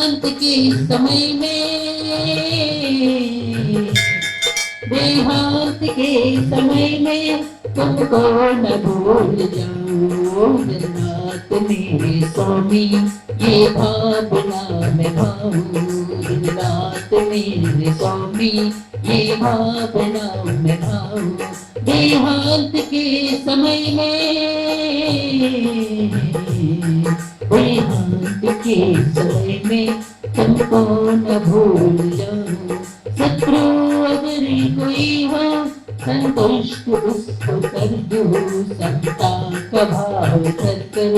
देहांत के समय में, देहांत के समय में तुमको न भूल जाऊं। दिन रात मेरे स्वामी ये भावना में भाऊं, दिन रात मेरे स्वामी ये भावना में भाऊं। देहांत के समय में, देहांत के समय में तुमको न भूल जाऊं। शत्रु अगर कोई हो संतुष्ट उसको कर दो, समता का भाव कर कर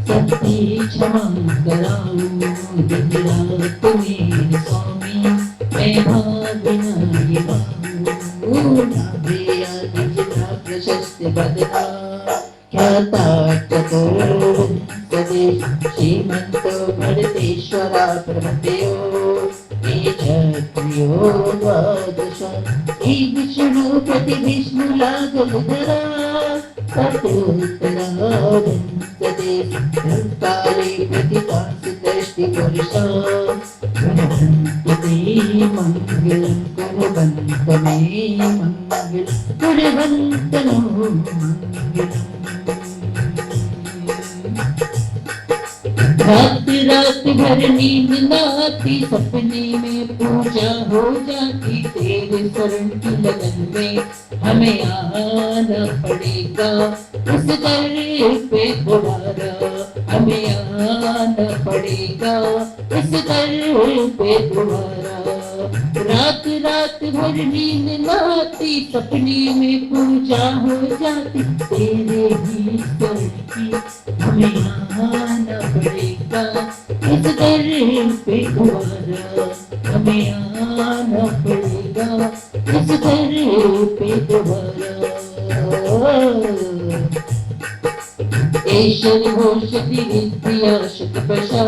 सबकी क्षमा कराऊं। दिन रात मेरे स्वामी मैं भावना ये भाऊं। प्रशस्त बदना ख्याता चतुर्विंशति श्रीमन्तो भरतेश्वरा प्रभृतयो क्षत्रियो द्वादश। हे विष्णु प्रति विष्णु लागल धरा सत्योत्तराविंशति काले प्रतिकांसितष्टि पुरुषा। कुर्वन्तु ते मङ्गलं कुर्वन्तु मे मङ्गलं कुर्वन्तु नो मङ्गलम्। रात रात भर नींद न आती, सपने में पूजा हो जाती। तेरे शरण की लगन में हमें आना पड़ेगा, उस दर पे दोबारा हमें आना पड़ेगा, उस दर पे दोबारा। रात रात भर नींद न आती, सपने में पूजा हो जाती। तेरे ही शरण की हमें आना पड़ेगा, इस दर पे दोबारा हमें आना पड़ेगा, इस दर पे दोबारा। ईश्वर घोषति विद्या शतपशा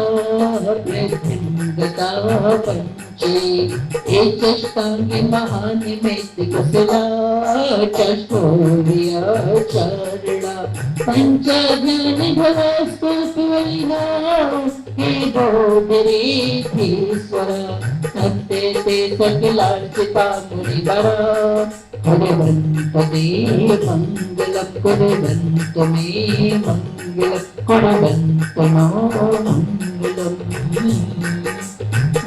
गता पंचे एचष्टांगे महानिमित्त कुशला चष्टोरिया चारणा पंचाज्ञान भवस्वल्पवलिना हे गोदरेधीश्वरा सत्य ते सकलार्चिता मुनिवरा। कुर्वन्तु ते मङ्गलं कुर्वन्तु मे मङ्गलं कुर्वन्तु नो मङ्गलम्।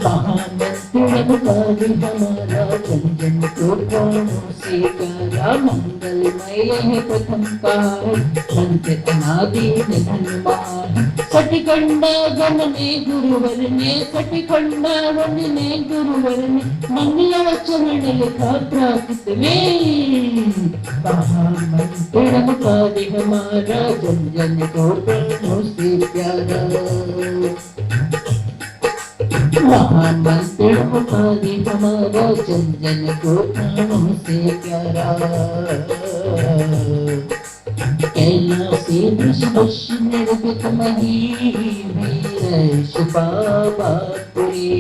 महामंत्र हमारा जन जन को प्राणों से प्यारा, मंगलमय है प्रथम काल मंत्र अनादि निधन मान। सटखंडा गमने गुरुवर ने, सटखंडा वंदने गुरुवर ने मंगलाचरण लिखा प्राकृत में। महामंत्र कार्य हमारा जन जन को प्राणों से प्यारा, महामंत्र कार्य हमारा जन जन को प्राणों से प्यारा। कैलासी वृषभ निर्गत मही वीर सुपापुरी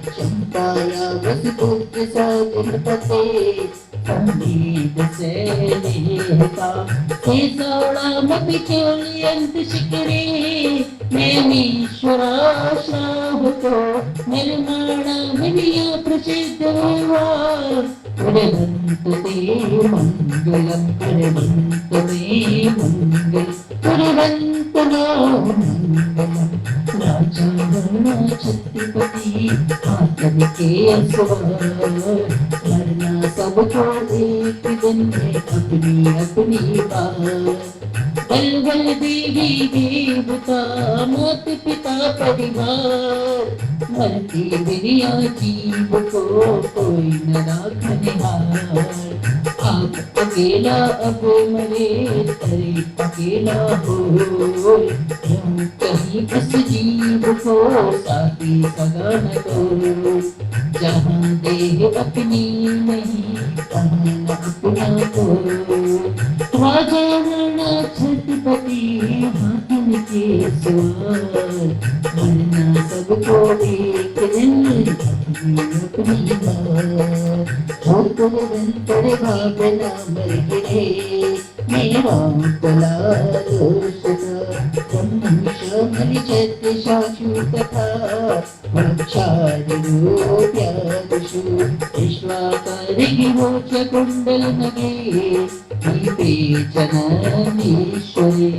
चंपाया बस पुत्र साजन पते संगीत से लेता से सोड़ा मपि चोली अंत शिकरे नेमीश्वराश्रावको निर्माण मिलिया प्रसिद्ध कुर्वन्तु ते मङ्गलं कुर्वन्तु मे मङ्गलं कुर्वन्तु नो मङ्गलम्। राजा राणा छत्रपति आतन के असवार, मरना सबको एक दिन है अपनी अपनी बार। बल बल देवी देवता मात पिता परिवार, मरती दुनिया जीव को कोई न राखनिहार। आप अकेला अब मरे तरे अकेला हो, यूं कहीं उस जीव को साथी सगा न को। जहाँ देह अपनी नहीं तहाँ न अपना को। राजा राणा छत्रपति हाथन के सवार, मरना सबको एक दिन अपनी अपनी बार। हो कुलवंतर भावना मर गिरे मेरा तला दोष ब्रह्म चैत्यशासु तथा वृक्षादिरूप्यादिषु विश्वाकारिगिरो च कुण्डलनगे दीपे जननीश्वरे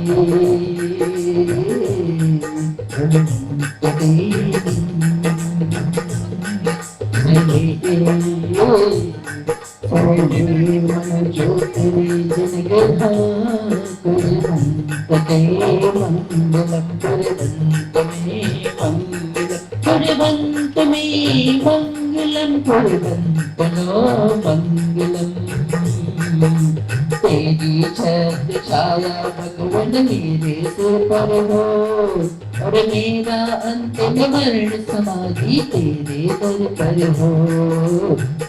मंगलम मंगलम। तेरी छत्र छाया भगवन मेरे सिर पर हो और मेरा अंतिम मरण समाधि तेरे दर पर हो।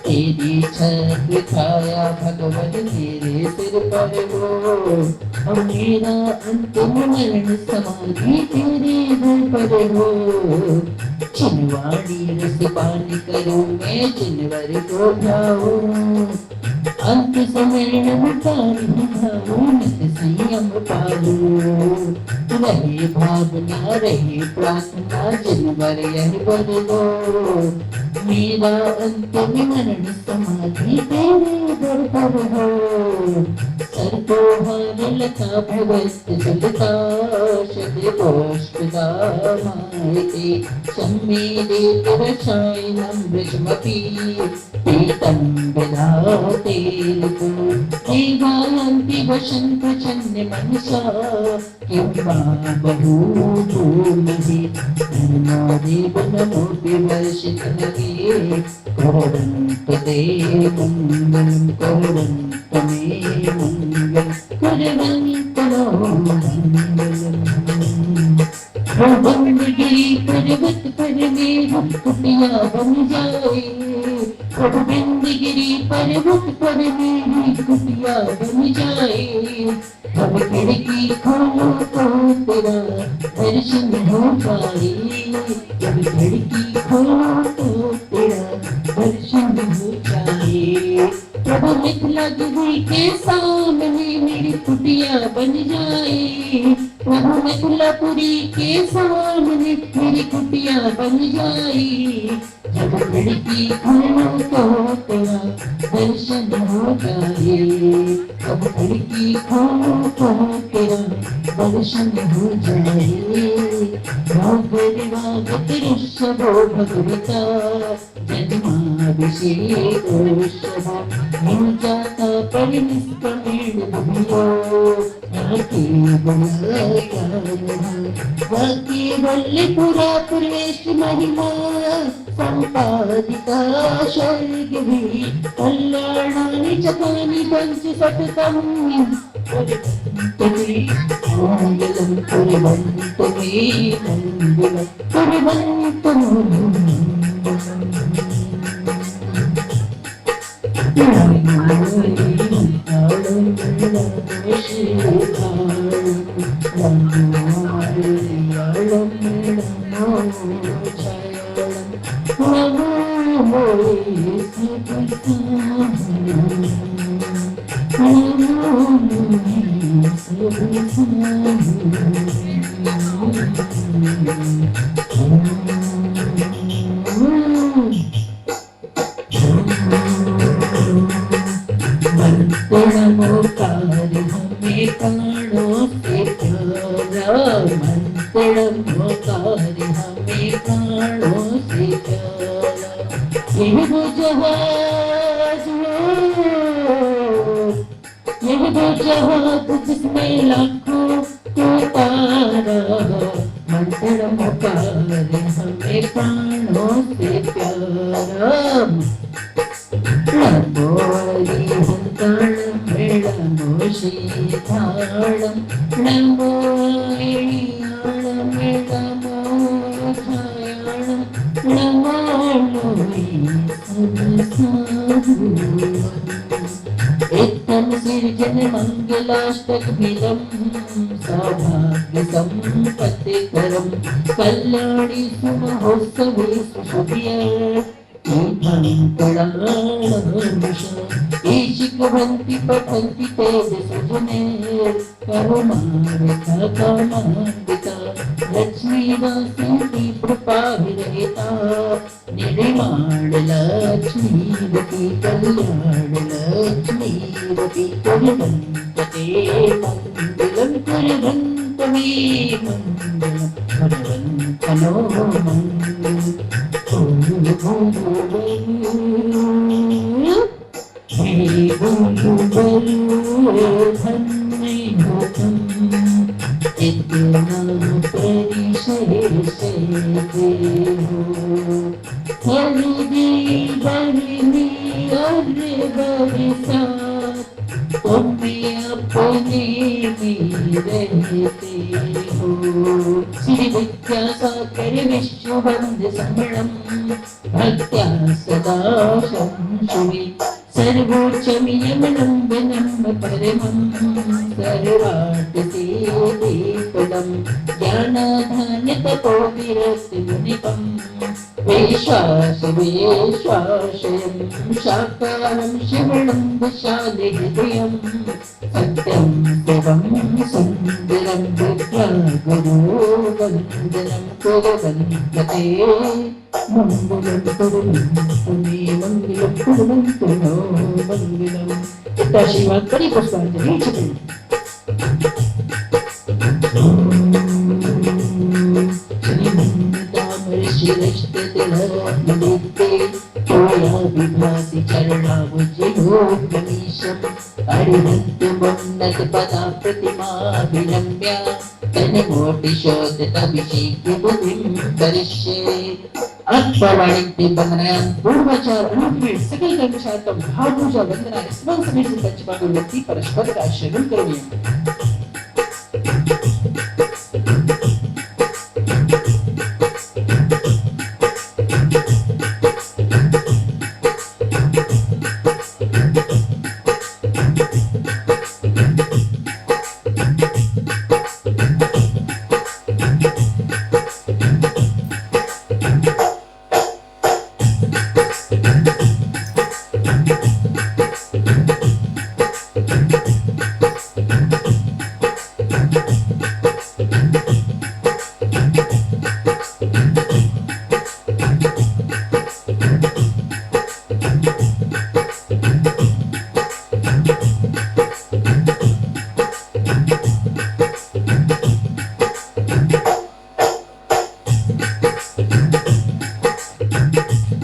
तेरी छत्र छाया भगवन मेरे सिर पर हो और मेरा अंतिम मरण समाधि तेरे दर पर हो। चिनवाणी रस पान करूं मैं जिनवर को ध्याऊं, अंत समरण मिटाऊं नित संयम पालूं। रहे भावना रहे प्रार्थना जिनवर यह वर दो, मेरा अंतिम मरण समाधि तेरे दर पर हो। सर को हर लता भगवत सुलता शत पुष्पदामायते सम्मेदे रसायनं वृषमपि पीतं विधाते देवान्ति वसन्त चन्न मनसा किं वा बभूवुमहि धर्मादेव नमो विवर्षितनगे कुर्वन्तु ते मङ्गलं कुर्वन्तु मे मङ्गलं कुर्वन्तु नो मङ्गलम्। गोविंदगिरी पर्वत पर मेरी कुटिया बन जाए, गोविंदगिरी पर्वत पर मेरी कुटिया बन जाए। अब खिड़की खोलो तो तेरा दर्शन हो जाए, जब खिड़की खोलो तो तेरा दर्शन हो जाए। प्रभु मिथिला गिरी के सामने मेरी कुटिया बन जाए, प्रभु मिथिलापुरी के सामने मेरी कुटिया बन जाए। जब खिड़की खोलो तो तेरा दर्शन हो जाए, जब खिड़की खोलो तो तेरा दर्शन हो जाए। भगवत भगवता जन्माभिषेकोत्सव हो जाता परिनिष्क्रमेण भूयो केवलपुरा पुरेश महिमा संपादिता स्वर्गवी कल्याणानि च तानि पंच सततम् मंगलं कुर्वन्तु मे मंगलं कुर्वन्तु जिसमें लाखों को तारा मंत्र मुकार हमें प्राणों से प्यारा। नमो हरिहंताणं नमो सीताणं नमो हरियाणं नमो छायाणं नमो इत्थं सिर्जन मंगलाष्टकमिदं सौभाग्य संपत्तिकरं कल्याणी सुमहोत्सवे सुशुभ्य ईशिकवन्ति पठन्ति ते सजने करुणारथकामान्विता। लक्ष्मी दासी की कृपा रहता। निर्माण लक्ष्मी रति कल्याण लक्ष्मी रति कुर्वन्ते मंगलम कुर्वन्त मे मंगलम कुर्वन्त नो मंगलम। इतना परिशेष हो हरदी बरनी और बरसात, तुम अपने में रहते हो। श्री विद्या सागर विश्वबंध समणम भक्त्या सदा शंशुमि सर्वोच्चमियमनं वनं परमं सर्वार्थसिद्धिप्रदं ज्ञानाधान्यतपोविरक्तिमुनिपं विश्वास विश्वाशयं साकारं शिवणं विशालहृदयं सत्यं शिवं सुन्दरं विद्यागुरु वन्दनं कुर्वन्ते मंगलं कुर्वन्तु मे मंगलं कुर्वन्तु नो मंगलम्। इतना आशीर्वाद करी पुष्पांजलि छपी। विभाति चरणाबुजिभूमनीशम् अरिहन्तमुन्नत पदा प्रतिमाभिरम्य तन्मोटिशोदितभिषेक बुद्धिं करिष्ये। अत्पवाणित्य वंदनायाम पूर्वाचार अनुपमे सकल कर्मशातम भावपूजा वंदना स्मरण समेत पंचपादुर्वती परस्पर का श्रवण करणीयम्।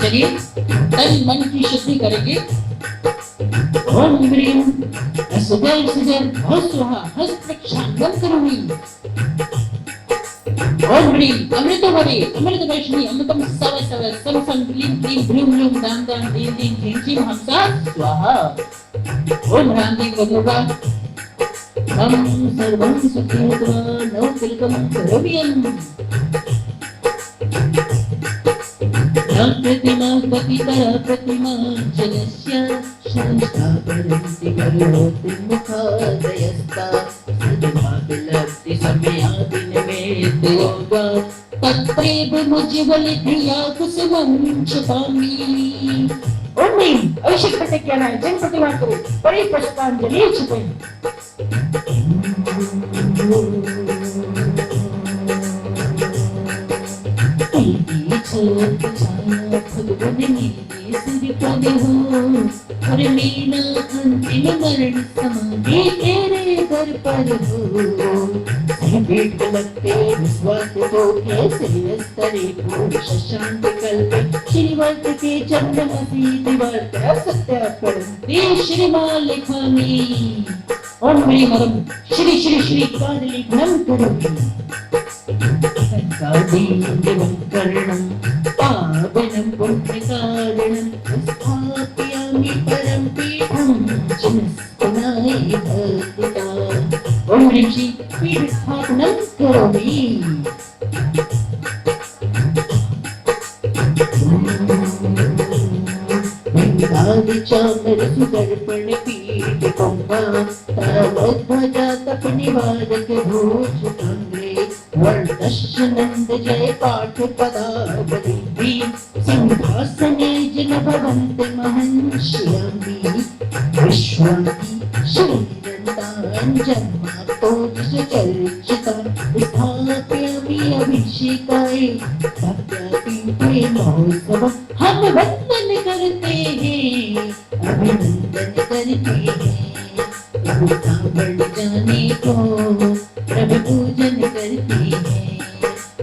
चलिए तन मन की शुद्धि करेंगे। ओम ह्रीं सुधर सुधर भव स्वाहा हस्त प्रक्षालन करोमि। ओम ह्रीं अमृत भवे अमृत वर्षिणी अमृतम सव सव सम सम क्लीं क्लीं भ्रूं भ्रूं दां दां ह्रीं ह्रीं ह्रीं ह्रीं हंसा स्वाहा। ओम ह्रां ह्रीं वधुवा मम सर्वं सुखीत्वा नवतिलकं करोम्यम्। प्रतिमा पतितरा प्रतिमा जनस्य संस्थापयन्ति करोति मुखादयस्ता सदभाविलब्धि समयादिनिमित्त योगा तत्रैव मुज्ज्वलधिया कुसुमं क्षपामि। ओम ह्रीं अभिषेक प्रतिज्ञानाय जन प्रतिमा करो परे पुष्पांजलि क्षपे। भगवन मेरे सिर पर हो और मेरा अंतिम मरण समाधि तेरे दर पर हो। पीठ लगते विश्वास को कैसे स्तरे पुरुष शांत कल्प श्रीवर्त के चंद्रमसी दिवाकर सत्य परंती श्रीमालिखानी। ओम ह्रीं हरम श्री श्री श्री कादलिघ्नं करोमि। देवं करणं पावनं पुण्यकारणं स्थापयामि परं पीठं चिन्मय भक्तिता। ओम ह्रीं श्री पीठ स्थापनं करोमि। सुदर्पण पीठ कुंभा तावध्वजा तप निवारक भूषितांग्रे वर्णस्य जय पाठ पदावली सिंहासने जिन भवन्त महर्षियामि विश्वानि श्रीरन्तान् जन्माप्तोजस चर्चितान् स्थापयामि अभिषेकाय भक्त्यातीते महोत्सव हम वंदन करते हैं, अभिनंदन करते हैं। प्रभु सावल जाने को प्रभु पूजन करते हैं।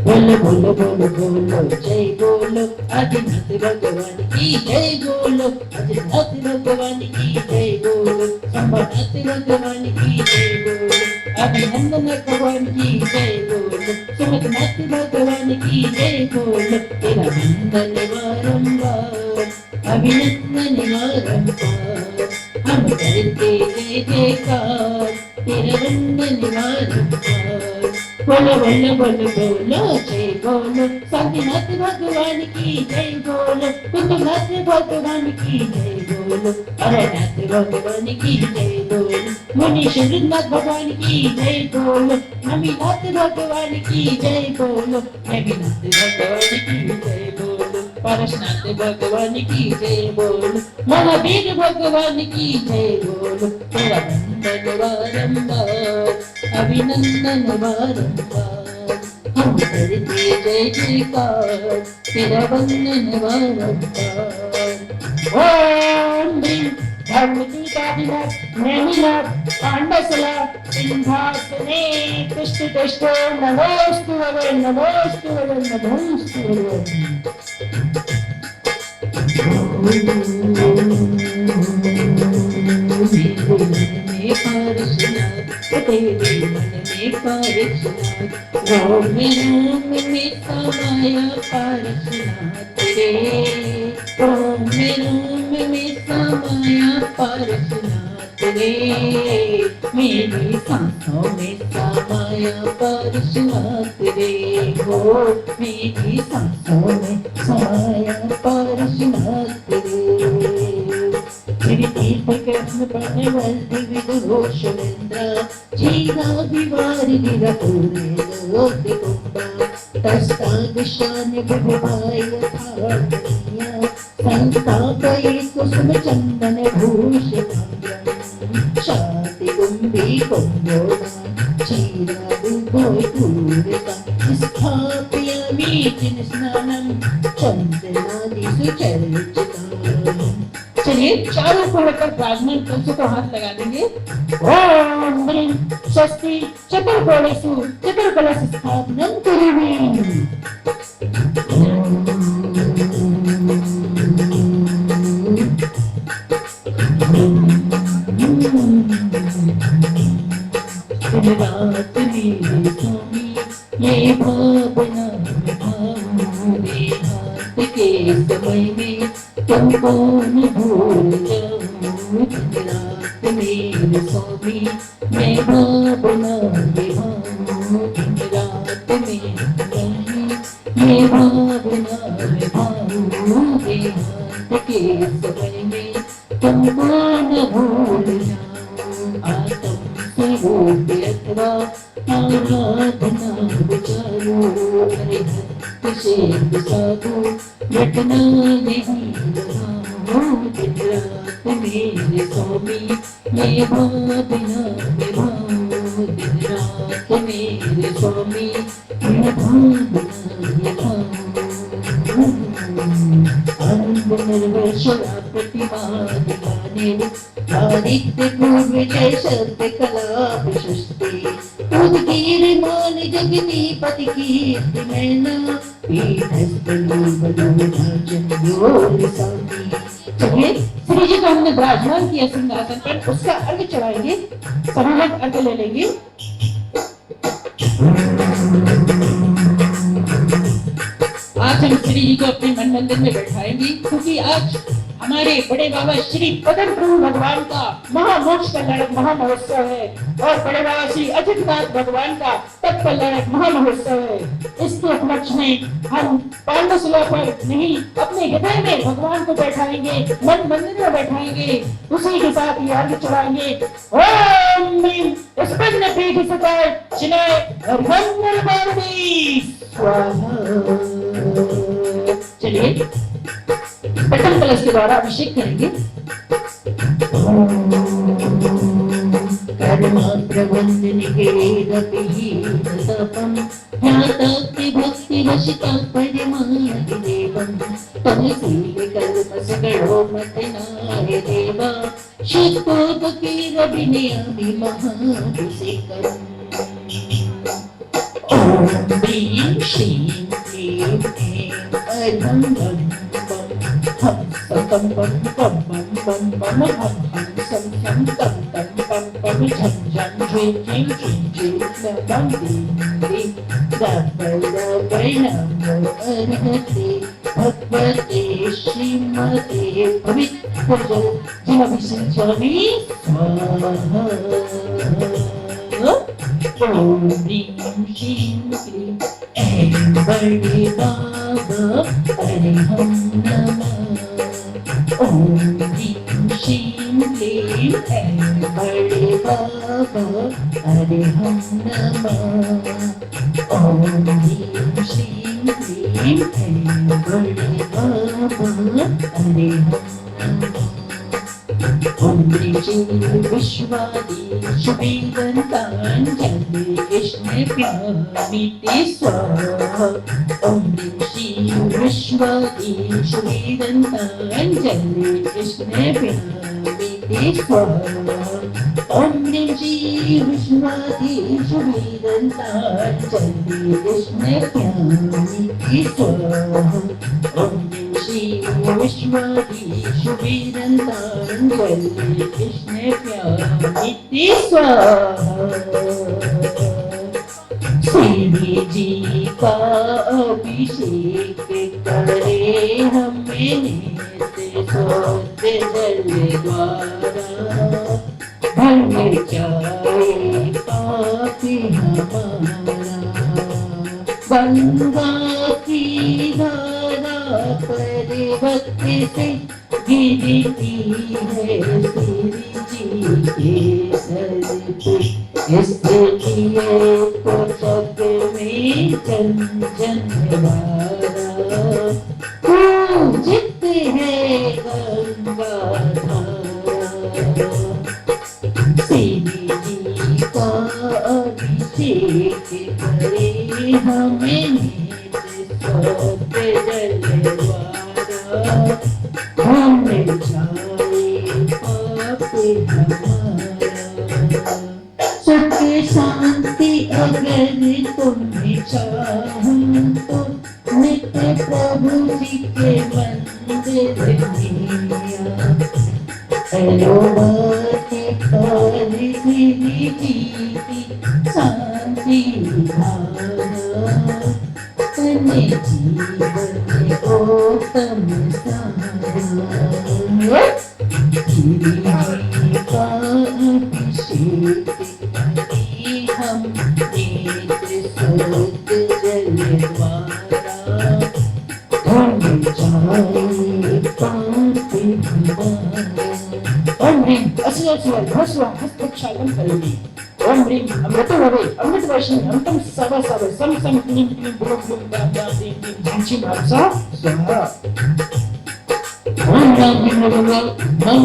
बोलो बोलो बोलो बोलो जय बोलो आदिनाथ भगवान की जय, बोलो आदिनाथ भगवान की जय, बोलो संभनाथ भगवान की जय, बोलो अभिनंदन भगवान की जय, बोलो सुमतनाथ भगवान की जय, बोलो तेरा वंदन बारंबार, अभिनंदन बारंबार, हम करते जय जयकार, तेरा वंदन बारंबार। बोलो बोलो बोलो बोलो जय बोलो शांतिनाथ भगवान की जय, बोलो कुंदनाथ भगवान की जय, बोलो हरनाथ भगवान की जय, बोलो मुनि शरणनाथ भगवान की जय, बोलो नमीनाथ भगवान की जय, बोलो नवीनाथ भगवान की जय, बोलो पारसनाथ भगवान की जय, बोलो महावीर भगवान की जय, बोलो तेरा वंदन बारंबार, अभिनंदन बारंबार, हम करते जय जयकार, तेरा वंदन बारंबार। ओम ह्रीं धर्मदूतादिनाथ नेमिनाथ पांडसला सिंहासने तिष्ठ तिष्ठ नमोस्तु भगवन्, नमोस्तु भगवन्, नमोस्तु भगवन्। मेरे मन में पारसनाथ, तेरे मन में पारसनाथ, रोम रोम में समाया पारसनाथ रे, रोम रोम में समाया पारसनाथ रे, मेरी सांसों में समाया पारसनाथ रे, हो मेरी सांसों में समाया पारसनाथ रे। श्री तीर्थ कृष्ण प्रणवल्धि विदुभूषणेन्द्र क्षीराभिवारि लोक कुंभा तस्तादृशान्य भगवाय संस्थापये कुसुम चंदन भूषणांग्रं शांति कुंभी कुंभोदा क्षीरादुभोपूरितं स्थापयामि स्नानं चंदनादि सुचर्चितम्। चलिए चारों कोण पर विराजमान कलशों को हाथ लगा देंगे। ओम ह्रीं स्वस्ति चतुर्कोणेषु चतुर्कलश स्थापनं करोमि। दिन रात मेरे स्वामी ये भावना भाव देहात के समय में तुमको न भूल जाऊं। दिन रात मेरे स्वामी मैं भावना निभाऊं, दिन रात मेरे ये भावना निभाऊं देहात के समय में तुमको न भूल जाऊं। आत्म स्वरूप अथवा आराधना विचारो, हरिभक्त शेख साधु रटना यही लगाओ। दिन रात मेरे स्वामी ये भावना निभाओ, दिन रात मेरे स्वामी ये भावना निभाओ। आनंद निर्वशरा प्रतिमा दिखाने आदित्य पूर्व जय सत्य कला प्रशस्ति उदगीर मान जगती पति कीर्ति नैना पीठस्थली बलू योग स्वामी। चलिए श्री जी को हमने विराजमान किया सिंहासन पर, उसका अर्घ चढ़ाएंगे, सभी लोग अर्घ ले लेंगे। आज हम श्री जी को अपने मन मंदिर में बैठाएंगे, क्योंकि आज हमारे बड़े बाबा श्री पदम प्रभु भगवान का महामोक्ष कल्याणक महामहोत्सव है और बड़े बाबा श्री अजितनाथ भगवान का तप कल्याणक महामहोत्सव है। इसके उपलक्ष्य में हम पांडुशिला पर नहीं, अपने हृदय में भगवान को बैठाएंगे, मन मंदिर में बैठाएंगे, उसी के साथ ये अर्घ चढ़ाएंगे। ओम ह्रीं स्पंद पीठ सताय शिनाय हर पार्वती स्वाहा। चलिए प्रथम कलश के द्वारा अभिषेक करेंगे। कर्मा प्रबंधन के वशिता परिमादिदेवं तमसील कल्मषगणो मदनाय देवा शुद्धोदकेरविनयामि महाभिषेकम्। ॐ ह्रीं श्रीं क्लीं ऐं अधं बं बं हं सं बं बं बं बं बं हं हं सं सं तं तं पं पं झं झं झे झे झे झे न बं दीं दीं the ब the ब नमो अर्हते भगवते श्रीमते पवित्र जल जलाभिषेकामि स्वाहा। ॐ ह्रीं श्रीं क्लीं ऐं बड़े बाबा हरिहं नमः। ॐ ह्रीं श्रीं क्लीं ऐं बड़े बाबा हरिहं नमः। ॐ ह्रीं श्रीं क्लीं ऐं बड़े बाबा हरिहं नमः। ॐ ह्रीं श्रीं विश्वादीश वेदन्ताञ्जलि कृष्णप्यामिति स्वाहा। ॐ ह्रीं श्रीं विश्वादीश वेदन्ताञ्जलि कृष्णप्यामिति स्वाहा। ॐ ह्रीं श्रीं विश्वादीश वेदन्ताञ्जलि कृष्णप्यामिति स्वाहा। ॐ ह्रीं श्रीं विश्वादीश वेदन्ताञ्जलि कृष्णप्यामिति स्वाहा। श्री जी का अभिषेक करे हमें नित्य शुद्ध जल द्वारा भर जाए पाप हमारा। गंगा की धारा पर भक्ति से गिरती है श्री जी के सर पे, इसलिए तो जग में जन जन वारा पूजित है गंगा धारा। श्री जी का अभिषेक करे हमें नित्य शुद्ध जल द्वारा हम जाए पाप हमारा। सुख शांति अगर तुम्हें चाहो तो नित्य प्रभु जी के मंदिर में हेलो पर श्री जी की शांति धारा तने जीवन उत्तम सहारा। श्री जी का अभिषेक करे हम नित्य शुद्ध जल द्वारा हम जाए पाप हमारा। ॐ ह्रीं असुर भस्व हस्तक्षालन करोमि। ॐ ह्रीं अमृतो भवे अमृत वर्षिणि अमृतं सव सव सम सम क्लीं क्लीं ब्लूं ब्लूं दां दां दीं दीं झं झं भासा स्वाहा। ॐ राम ह्रीं ह्रीं ह्रीं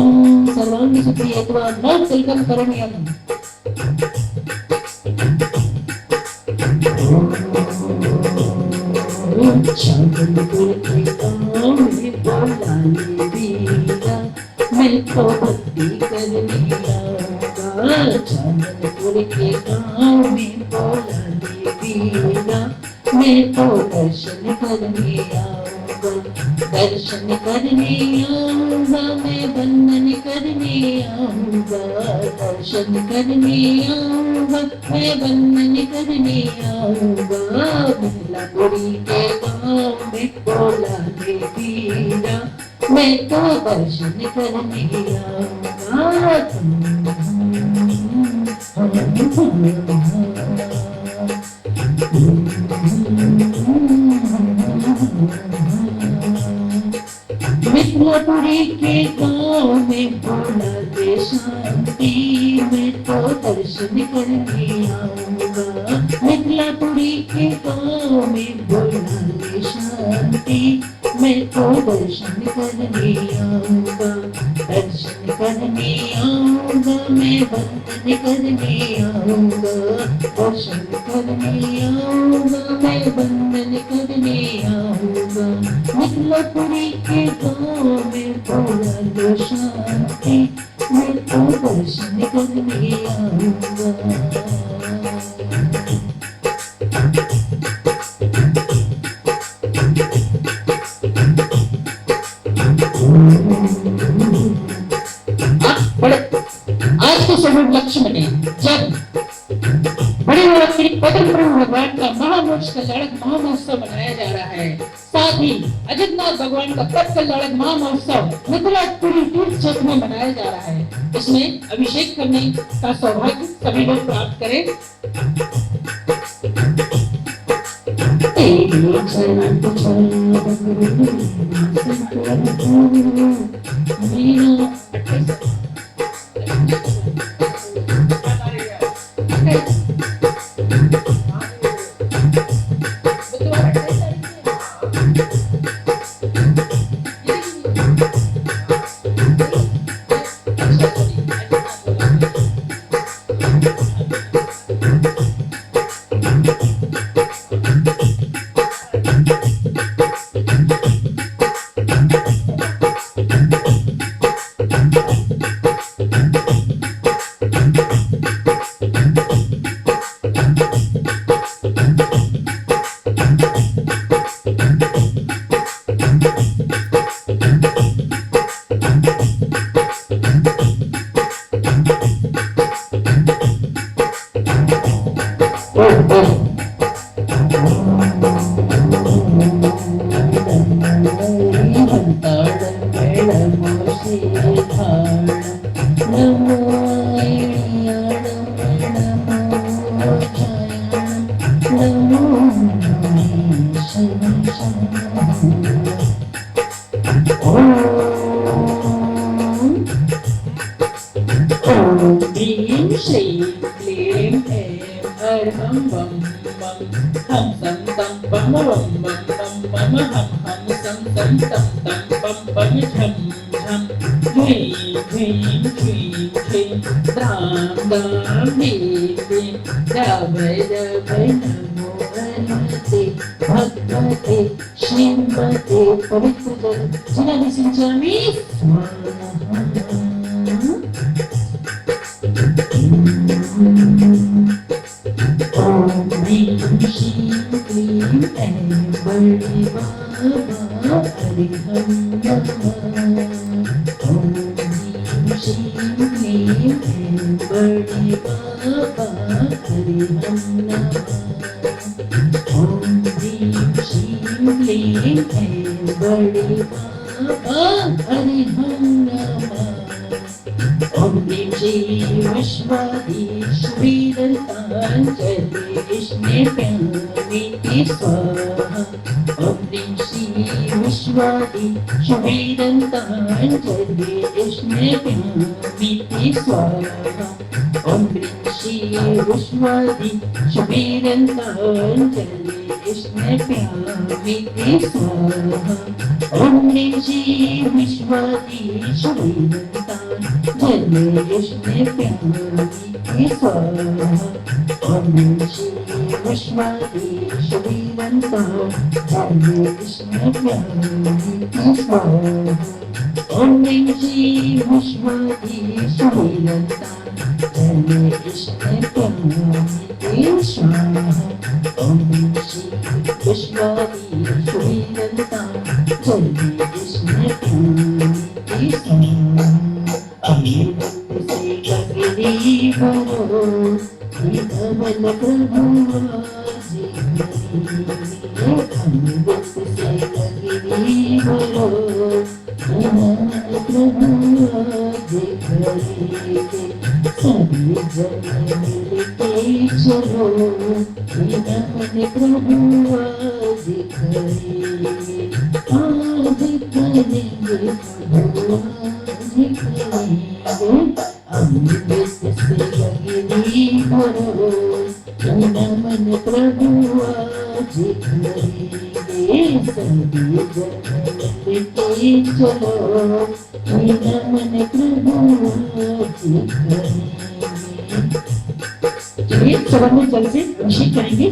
सर्वांग सुप्रियत्वा न तिलकं करणीयम्। चांदपुर के गाँव में बोला वीरा मैं तो भक्ति करने आऊंगा। चांदपुर के गाँव में बोला वीरा मैं तो दर्शन करने आऊंगा। दर्शन करने आऊंगा मैं वंदन करने आऊंगा। दर्शन करने आऊंगा मैं वंदन करने आऊंगा। मिथिलापुरी के गाँव में बोला वीरा मैं तो दर्शन करने आऊंगा। मिथिलापुरी के गाँव में बोला दे शांति मैं तो दर्शन करने आऊंगा। मिथिलापुरी के गाँव में बोला दे शांति मैं तो दर्शन करने आऊंगा। दर्शन करने आऊंगा मैं वंदन करने आऊंगा। दर्शन करने आऊंगा मैं वंदन करने मिथिलापुरी के गाँव में बोला लो शांति, मैं तो दर्शन करने आऊंगा। आज के शुभ उपलक्ष्य में जब बड़े बाबा श्री पदम प्रभु भगवान का महामोक्ष कल्याणक महामहोत्सव मनाया जा रहा है, साथ ही अजितनाथ भगवान का पद कल्याणक महामहोत्सव मिथिलापुरी तीर्थ क्षेत्र में मनाया जा रहा है, इसमें अभिषेक करने का सौभाग्य सभी लोग प्राप्त करें। चलिए सवन में जल से अभिषेक करेंगे।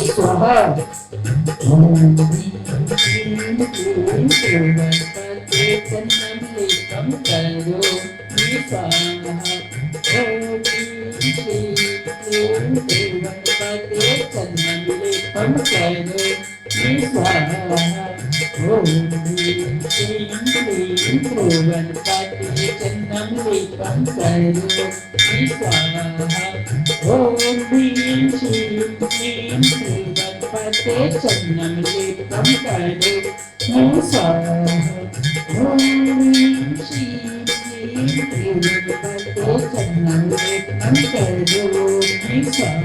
समस्त स्वाहा। ओम ह्रीं क्लीं त्रिवनपते चन्नं लेपं करोमि स्वाहा। ओम ह्रीं क्लीं त्रिवनपते चन्नं लेपं करोमि स्वाहा। ओम ह्रीं क्लीं त्रिवनपते चन्नं लेपं करोमि स्वाहा। ओम ह्रीं क्लीं त्रिवनपते चन्नं लेपं करोमि स्वाहा। ओम ह्रीं क्लीं त्रिवनपते चन्नं लेपं करोमि स्वाहा।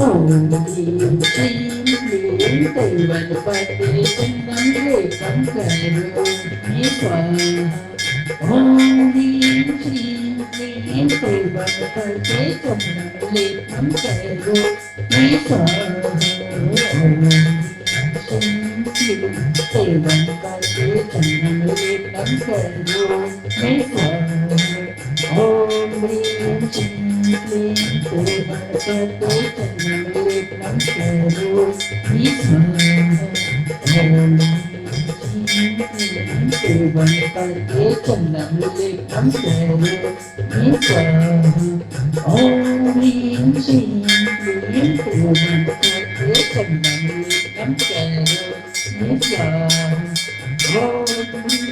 ओम ह्रीं क्लीं त्रिवनपते चन्नं लेपं करोमि स्वाहा। ओम ह्रीं क्लीं त्रिवनपते चन्नं लेपं करोमि स्वाहा। ओम ह्रीं क्लीं त्रिवनपते चन्नं लेपं करोमि स्वाहा। ओम ह्रीं क्लीं त्रिवनपते चन्नं लेपं करोमि स्वाहा। ओम ह्रीं क्लीं त्रिवनपते चन्नं लेपं करोमि स्वाहा। ओम ह्रीं क्लीं त्रिवनपते चन्नं लेपं करोमि स्वाहा। ओम ह्रीं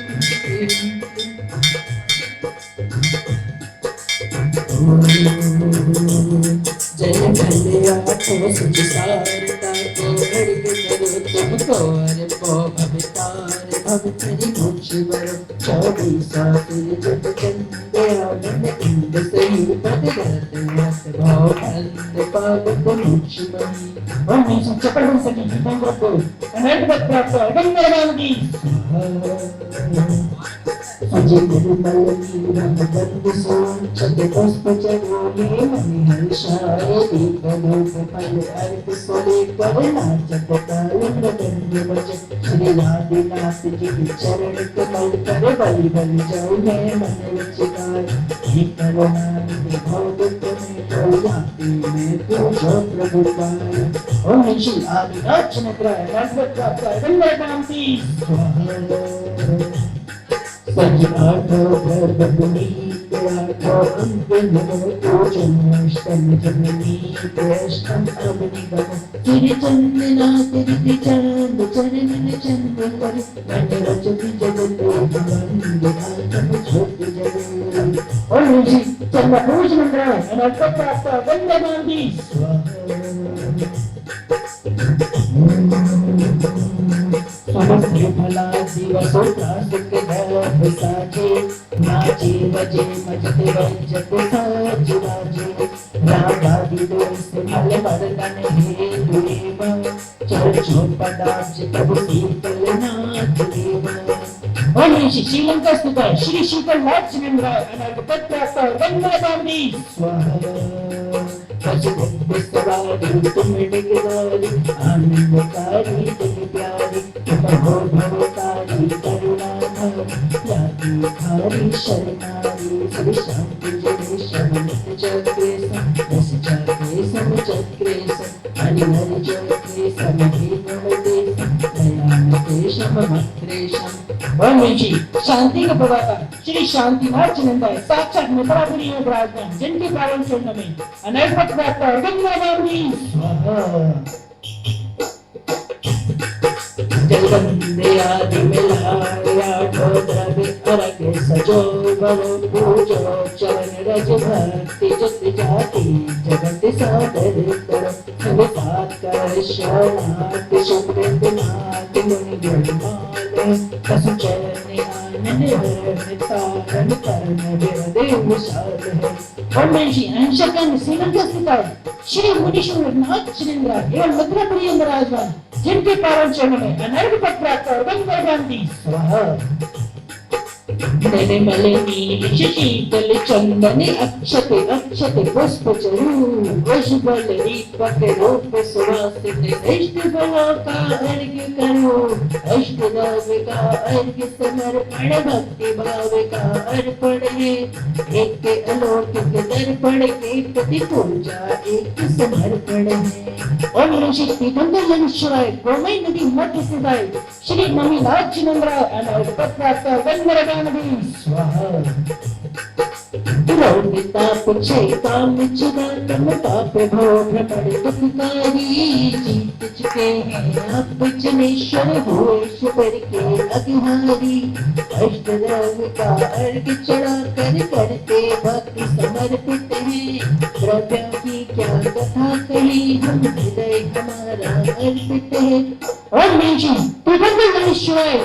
जय भले आठो सुसारता को अर्घ करो तुमको अरबो भवतार भव तेरी मोक्ष वरो 24 फिर जब चंद आनंद इंद सही पद गत मत भाव बंद पावक मोक्ष मही। ओम ह्रीं चपल सखी दीपेंद्र को अनंत पद प्राप्त गंगा की अजय निर्मल नीरम बंद सोचत पुष्प चरोले मणि हर्षाय दीप धूप फल अर्घ सोले कर नाचत ताल मृदंग बज श्री आदिनाथ जी के चरण कमल कर बलि बलि जाऊ मैं मन विचार। हे करुणा निधि भव दुख में तो जाते मैं पूजो प्रभु पाय। ओम ह्रीं आदिनाथ चंद्र अनंत पद प्राप्त गंगा की सज आठो गर्भगुणीत आठो अंग नमो पूजनष्टम जननी प्रेष्टम अग्निगम श्री चंदनाथ ऋति चंद चरणन चंद कर मन रचति जगत बंद आत्म ज्योति जगत। ओम ह्रीं चंद्र पूजन अनंत पद प्राप्त गंगा की समस्त फला दिवसो सुख गर्भ साजे नाचे बजे मजते वंजत साज राजे रागादि दोष मल मर्दन हे देव चर्चो पदार्थ प्रभु शीतल नाथ देव। ओम ह्रीं श्रीलंका स्थित श्री शीतल नाथ चंद्र अनंत पद प्राप्त गंगा की स्वाहा। तुम निगवारी आनंदकारी तुम प्यारी तुम हो भवतारी करुणा खारी शरणारी श्री शांति जय शमनित चक्रे रस चक्रे सम चक्रे हरि हरि चक्रे सम हे भवते दयानते शम मत्रेशम। ओम ह्रीं शांति का प्रदाता श्री शांतिनाथ चंद्र साक्षात मथुरापुरी में विराजमान जिनके पावन चरण में अनंत पद प्राप्त गंगा की स्वाहा। जलबंदे आदि मिलाए आठो द्रव्य अर्घ सजो बरो पूजो चरण रज भक्ति जत जाति जगत सादर करो सब सात कर शरणार्थ सुमृत नाथ मुनि गुणमाल तसु चरण आनंद हरण तारण करण देव विशाल है। ओम ह्रीं अंशकन श्रीलंका स्थित श्री मुनीश्वर नाथ चंद्र एवं मथुरापुरी में विराजमान जिनके पावन चरण में अनर्घ पद प्राप्त गंगा की स्वाहा। निर्मल नील शीतल चंदन अक्षत अक्षत पुष्प चरु उज्ज्वल दीपक रूप सुवासित इष्ट फलों का अर्घ्य करो। अष्ट द्रव्य का अर्घ्य समर्पण भक्ति भाव का अर्पण है। एक अलौकिक दर्पण के प्रति पूजा एक समर्पण है। ओम ऋषि पीतंबर शिवाय गोमय नदी मध्य स्थित श्री ममीनाथ जिनेन्द्र प्राप्त वंदरगानदी स्वाहा। ताप छे काम चिदातम पाप भो भ्रमण दुखकारी जीत चुके हैं आप जनेश्वर हुए शिवर के अभिहारी। अष्टद्रव्य का अर्घ चढ़ा कर करते भक्ति समर्पित है। द्रव्यों की क्या कथा कही हम हृदय हमारा अर्पित है। ओम ऋषि पीतंबर शिवाय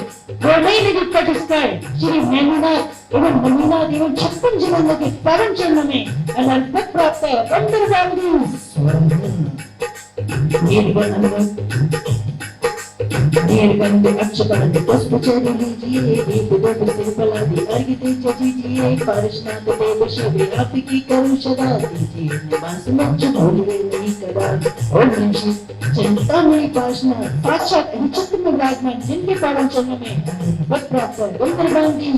गोमय नदी तट स्थित श्री नेमिनाथ एवं ममीनाथ एवं 56 जिनेन्द्र के पावन चरणों में अनर्पण प्राप्त वंदरगानदी निर्बंध अक्षतांत पुष्प चढ़ लीजिए दीप दीप सिर फलादि अर्घ दे चजीजिए। पार्श्वनाथ देव शिव आपकी करुण सदा दीजिए निवास मोक्ष भूलवे नहीं कदा। ओम ऋषि चिंतामणि पार्श्वनाथ साक्षात चित्त में विराजमान जिनके पावन चरणों में अनर्पण प्राप्त वंदरगानदी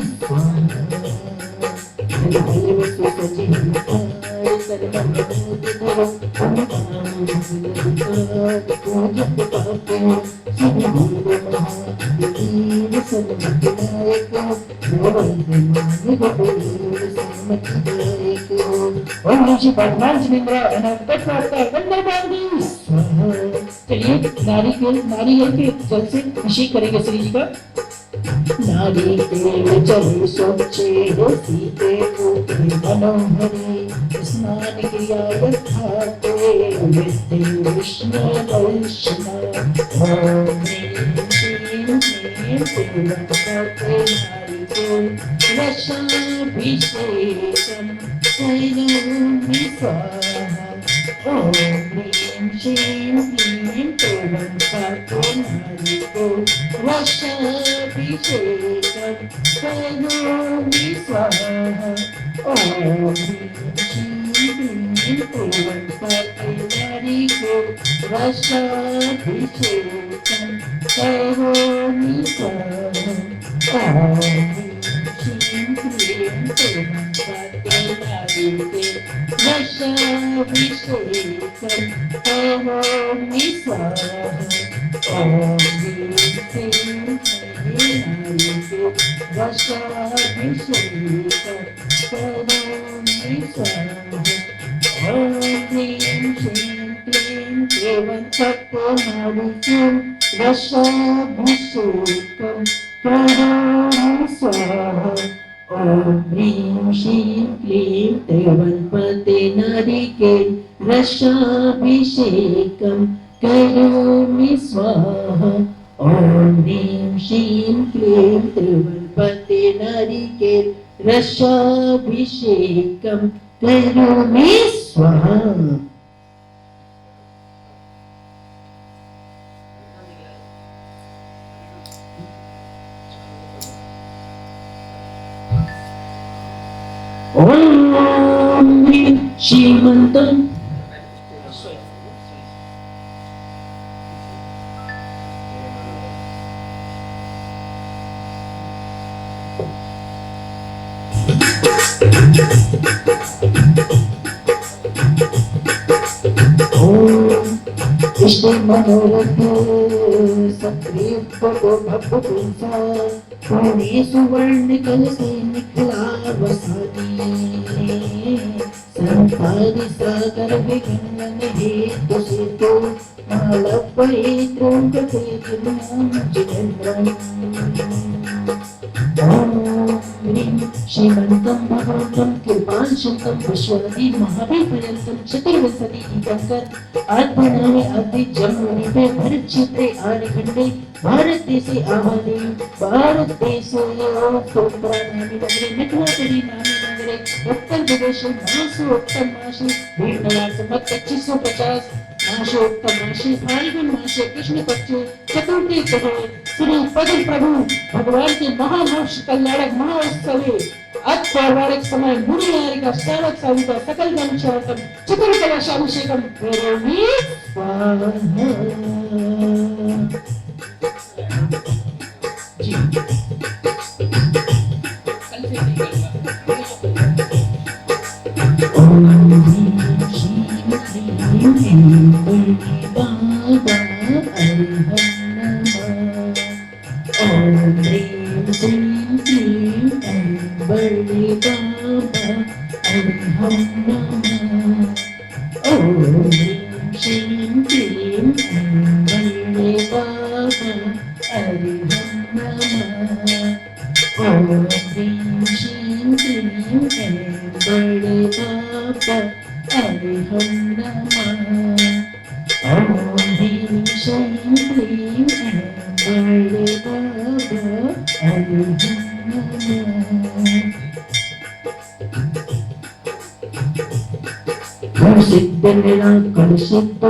ओम ऋषि भगवान जिनेन्द्र अनर्पण प्राप्त वंदरगानदी। चलिए नारियल के जल से अभिषेक करेंगे श्री जी का। नारिकेल जल स्वच्छ सीते पूते मनोहरी स्नान क्रिया यथाते विद्धि विष्णु वैष्णव। ओम ह्रीं श्रीं क्लीं त्रिवंदते नारिकेल रसाभिषेकं करोमि स्वाहा। ओम ह्रीं श्रीं क्लीं त्रिवंदते नारिकेल रसाभिषेकं करोमि स्वाहा। ओम ह्रीं श्रीं क्लीं त्रिवंदते नारिकेल रसाभिषेकं करोमि स्वाहा। ओम ह्रीं श्रीं क्लीं त्रिवंदते नारिकेल रसाभिषेकं करोमि स्वाहा। ओम ह्रीं श्रीं क्लीं नारिकेल रसाभिषेकं करोमि स्वाहा। ओम ह्रीं श्रीं क्लीं त्रिवंदते नारिकेल रसाभिषेकं करोमि स्वाहा। ओम ह्रीं श्रीं क्लीं त्रिवंदते नारिकेल रसाभिषेकं करोमि स्वाहा। ओम ह्रीं श्रीं क्लीं त्रिवंदते नारिकेल रसाभिषेकं करोमि स्वाहा। ओम ह्रीं श्रीमन्तं श्री मनोरथ सक्रिय भव्य पुणे सुवर्ण कलसे निखिला वसानी संसार सागर विघ्न हेतु सेतु मालवये त्रोंकते जिनेन्द्रम। ओम ह्रीं श्रीमन्तं भगवन्तं कृपांशन्तं विश्वादि महावीर पर्यन्तं चतुर्विंशति दीपंकर आत्मनामे आदि जन्मनिपे भरत क्षेत्रे आर्यखंडे भारत देशे आवादे भारत देशे सोत्रा नामी नगरे मिथिलापुरी नामी नगरे उत्तर प्रदेश मासो उत्तर मासे भीमनगर संवत 2550 मासो उत्तर मासे फाल्गुन मासे कृष्ण पक्षे चतुर्थी तिथि श्री पद्म प्रभु भगवान के महामोक्ष कल्याणक महोत्सव अत्पौराणिक समय मुनि का श्रावक साविका सकल गण शरणम चतुर्कलशाभिषेकम करोमि स्वाहा। जी कल से नहीं करूंगा। ओम ह्रीं श्रीं क्लीं ऐं बाबा अरिहं नमः। ओम ह्रीं श्रीं क्लीं ऐं बड़े बाबा अरिहं नमः। ओम ह्रीं श्रीं क्लीं ऐं बड़े बाबा अरिहं नमः। ओम ह्रीं श्रीं क्लीं ऐं बड़े बाबा अरिहं नमः। ओम ह्रीं श्रीं क्लीं ऐं बड़े बाबा अरिहं नमः। सिद्ध निराकर सिद्ध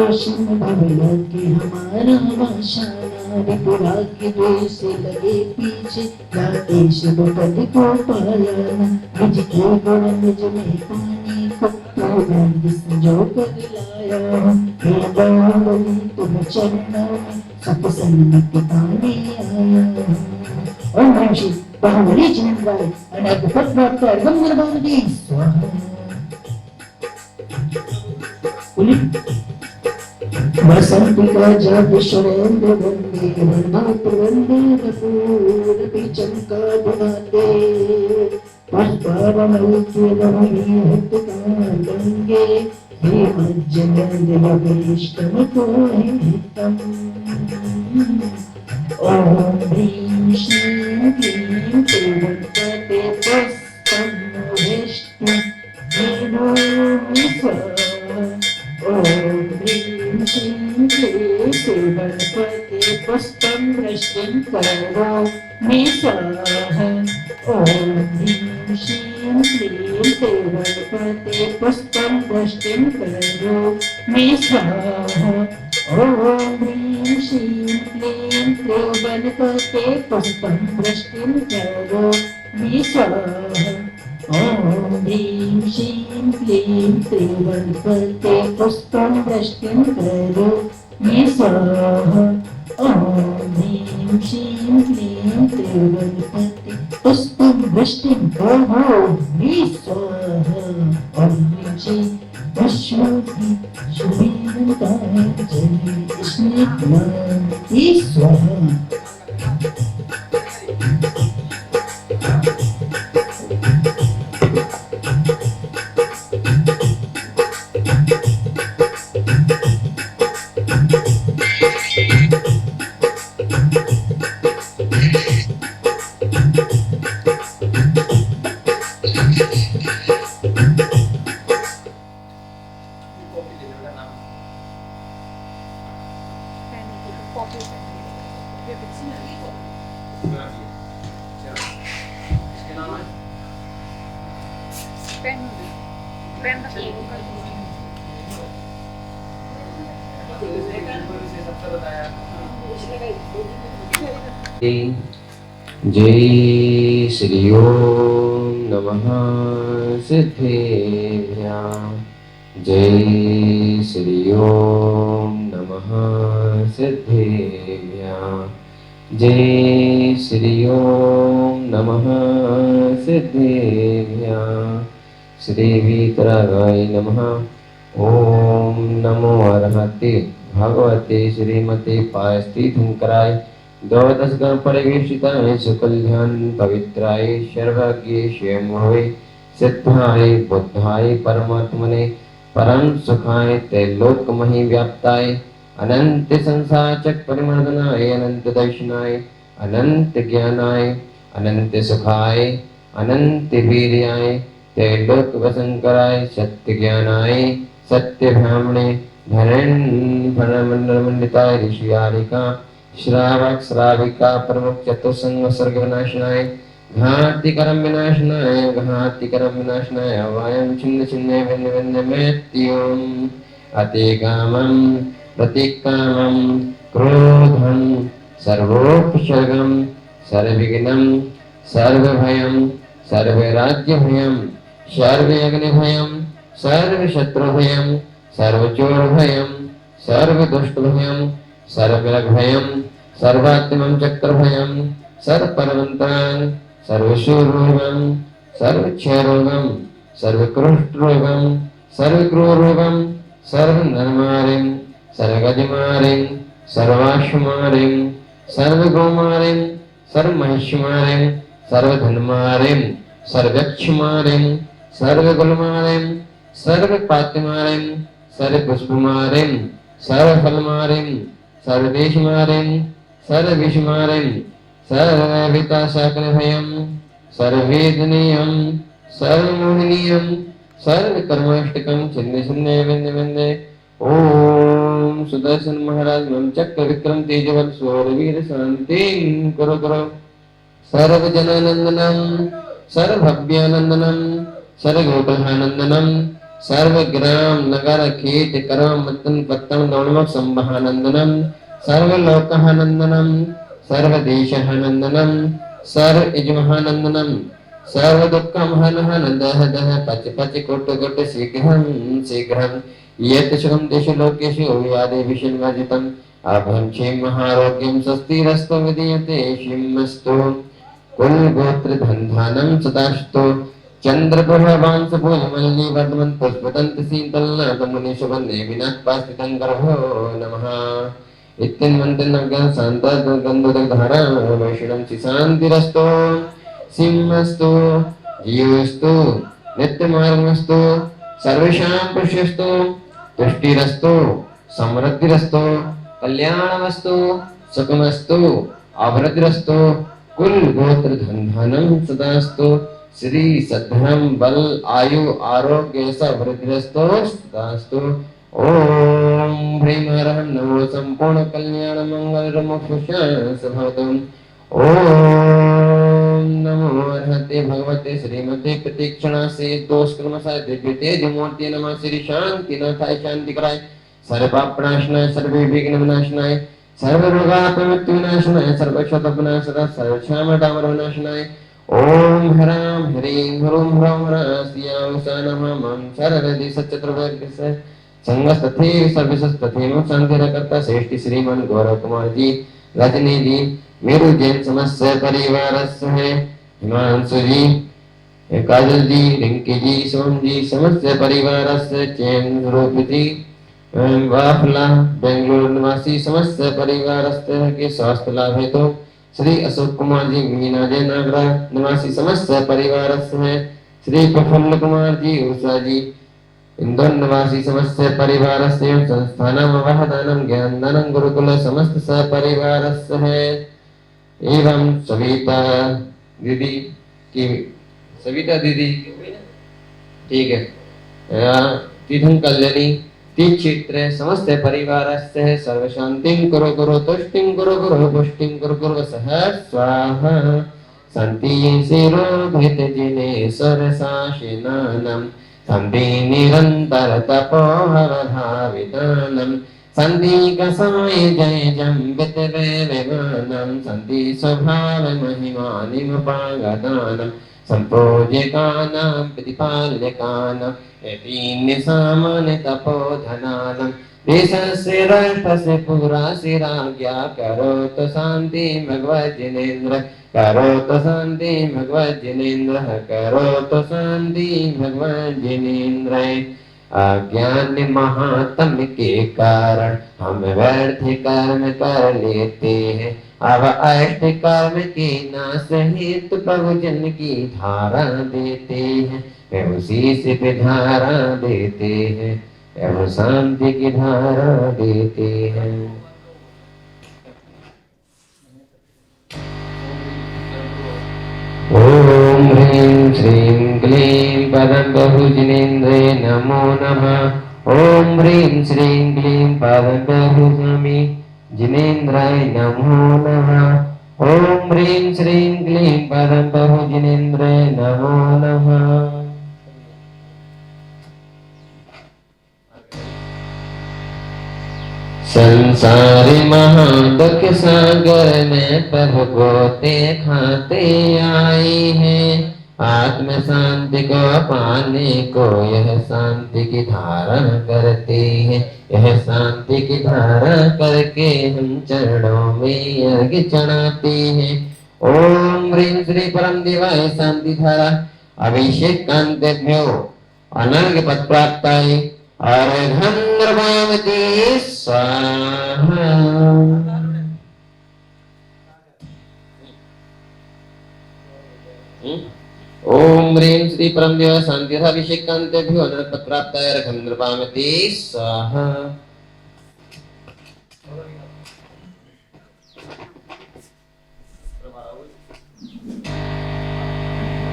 भवलोकी हमारा वाशाना रिपुराग्य द्वेष लगे पीछे जाते शिव पद को पालाना। निज के गुण निज में पानी को तो संजो कर लाया। हे बाहुबली तुम चरणों में सत्संग पाने आया। ओम नमः शिवाय बाहुबली जिनेन्द्राय अनर्घ पद प्राप्त अर्घम निर्वाण दी स्वाहा। वसंत का जब सुरेंद्र वंदे वंदे वंदे पूरबी चमका बुनाते पुष्परमल के रमणी हित कालंगे हे मज्जनेन्द्र को हितम। ओम ह्रीं श्रीं क्लीं त्रिवंदते पुष्पं विष्णु विनोमि स्वाहा। ओम ह्रीं श्रीं क्लीं त्रिवंदते पुष्पं वृष्टिं करोमि स्वाहा। ओम ह्रीं श्रीं क्लीं त्रिवंदते पुष्पं वृष्टिं करोमि स्वाहा। ओम ह्रीं श्रीं क्लीं त्रिवंदते पुष्पं वृष्टिं करोमि स्वाहा। ओम ह्रीं श्रीं क्लीं त्रिवंदते पुष्पं वृष्टिं करोमि स्वाहा। ओम ह्रीं श्रीं क्लीं त्रिवंदते पुष्पं वृष्टिं करोमि स्वाहा। ओम ह्रीं श्रीं अश्वति शुभेदंताय जय स्वाहा। जय श्री ओम नमः सिद्धेभ्यः। जय श्री ओम नमः सिद्धेभ्यः। जय श्री ओम नमः सिद्धेभ्यः। श्री वीतरागाय नमः। ओम नमो अर्हते भगवते श्रीमते पायस्तीर्थंकराय द्वादश गण परिवेशिताय शुक्ल ध्यान पवित्राय सर्वज्ञ स्वयंभवे सिद्धाय बुद्धाय परमात्मने परम सुखाय त्रैलोक्यमहि व्याप्ताय अनंत संसार चक्र परिमर्दनाय अनंत दर्शनाय अनंत ज्ञानाय अनंत सुखाय अनंत वीर्याय त्रैलोक्य वसंकराय सत्य ज्ञानाय सत्य ब्राह्मणे धरण फलमंडल मंडिताय ऋषियारिका श्रावक श्राविका प्रमुख चतुर्संग सर्ग विनाशनाय घातिकरम विनाशनाय घातिकरम विनाशनाय वायं छिन्न छिन्न भिन्न भिन्न मृत्युम अतिकामं प्रतिकामं क्रोधं सर्वोपसर्गं सर्वविघ्नं सर्वभयं सर्वराज्यभयं सर्वअग्निभयं सर्वशत्रुभयं सर्वचोरभयं सर्वदुष्टभयं सर्वग्रहभयं सर्वात्मं चक्रभयं सर्वपर्वन्तां सर्वशूरोगं सर्वक्षयरोगं सर्वकृष्टरोगं सर्वक्रूरोगं सर्वनरमारिं सर्वगजमारिं सर्वाश्वमारिं सर्वगोमारिं सर्वमहिष्मारिं सर्वधनमारिं सर्वक्षमारिं सर्वगुलमारिं सर्वपातिमारिं सर्वपुष्पमारिं सर्वफलमारिं सर्वदेशमारिं सर्वविषमारिं सर्वविताशाकनभयं सर्ववेदनीयं सर्वमोहनीयं सर्वकर्माष्टकं छिन्न छिन्न भिन्न भिन्न। ओम सुदर्शन महाराज मम चक्र विक्रम तेजबल शौर्यवीर शांति करो करो। सर्वजनानंदनम सर्वभव्यानंदनम सर्वगोकुलानंदनम सर्वग्राम नगर खेत करम मतन पत्तन दौड़मक संभानंदनम सर्वलोकानंदनम सर्वदेशानंदनम सर्व इजमहानंदनम सर्वदुःखमहनहन दह दह पच पच कोट कोट शीघ्रं शीघ्रं यत् सुखं तेषु लोकेषु व्याधिविषन्वर्जितम् अभयं क्षेम महारोग्यं स्वस्तिरस्तु विधीयते शिमस्तु। कुल गोत्र धन सदास्तु। चंद्रप्रभावांसपूजमल्ली वर्धमन् पुष्पदन्त शीतलनाथ मुनिशुभन्ने विनाथपास्थितं गर्भो नमः। इत्यन्वन्तं शान्तागन्धोदकधारा वैष्णवं शान्तिरस्तु सिंहस्तु जीवस्तु नित्यमार्गमस्तु सर्वेषां पुष्यस्तु तुष्टिरस्तु समृद्धिरस्तु कल्याणमस्तु सुखमस्तु अभिवृद्धिरस्तु कुल गोत्र धन धनं सदास्तु। श्री सद्धर्म बल आयु आरोग्य समृद्धिरस्तु सदास्तु। ओम ह्रीं हरं नमो संपूर्ण कल्याण मंगल मोक्ष भवतु। ओम नमो अर्हते भगवते श्रीमते प्रतीक्षणा से दोष कर्मसाय दिव्य तेज मूर्ति नमः। श्री शांतिनाथाय शांति कराय सर्व पाप प्रणाशनाय सर्व विघ्न विनाशनाय सर्व रोगाप मृत्यु विनाशनाय सर्व क्षत विनाशनाय सर्व क्षाम डामर विनाशनाय। ओम ह्रां ह्रीं ह्रूं ह्रौं ह्रां नमः। मम शरदि सचतुर्वर्ग संगस्तथैव सर्वसस्तथैव शांतिरकर्ता श्रेष्ठ श्रीमन गौरव कुमार जी रजनी जी मेरु जैन समस्त परिवार है हिमांशु जी काजल जी रिंकी जी सोम जी समस्त परिवार चैन रूप जी बाफला बेंगलुरु निवासी समस्त परिवार के स्वास्थ्य लाभ हेतु श्री अशोक कुमार जी मीना जय नागरा निवासी समस्त परिवार है श्री प्रफुल्ल कुमार जी उषा जी इंदौर निवासी समस्त परिवार से संस्थानम वहदानम ज्ञानदानम गुरुकुल समस्त सपरिवार है एवं सविता दीदी की सविता दीदी ठीक है तीर्थं कल्याणी तीर्थ क्षेत्र समस्त परिवार से सर्व शांतिं कुरु कुरु तुष्टिं कुरु कुरु पुष्टिं कुरु कुरु सह स्वाहा। शांति शिरोभित जिनेश्वर शासिनानं शांति निरंतर तपोहरभावितानं शांति कसाय जय जम्बित विमानं शांति स्वभाव महिमानिमुपागतानं संपूजकानां प्रतिपालकानां यतीन्य सामान्य तपोधनानं देशस्य राष्ट्रस्य पुरास्य राज्ञा करोतु शान्ति भगवज्जिनेन्द्र करोतु शान्ति भगवज्जिनेन्द्र करोतु शान्ति भगवज्जिनेन्द्र। अज्ञान महात्म के कारण हम व्यर्थ कर्म कर लेते हैं, अब अष्ट कर्म के नाश हेतु प्रभुजन की धारा देते हैं, वे उसी से धारा देते हैं, वे शांति की धारा देते हैं। ओम ह्रीं श्रीं क्लीं पदं बहुजिनेन्द्रे नमो नमः। ओम ह्रीं श्रीं क्लीं पदं बहुस्वामी जिनेन्द्राय नमो नमः। ओम ह्रीं श्रीं क्लीं पदं बहुजिनेन्द्राय नमो नमः। संसार महादुख सागर में प्रभु गोते खाते आए हैं। आत्म शांति को पाने को यह शांति की धारा करते हैं। यह शांति की धारा करके हम चरणों में अर्घ चढ़ाते हैं। ओम ह्रीं श्री परम देवाय शांति धारा अभिषेकांतेभ्यो अनर्घ पद प्राप्ताय अर्घं निर्वामति स्वाहा। ओम ह्रीं श्री परम देवाय शांति धारा अभिषेकांतेभ्यो अनर्घ पद प्राप्ताय अर्घं निर्वामति स्वाहा।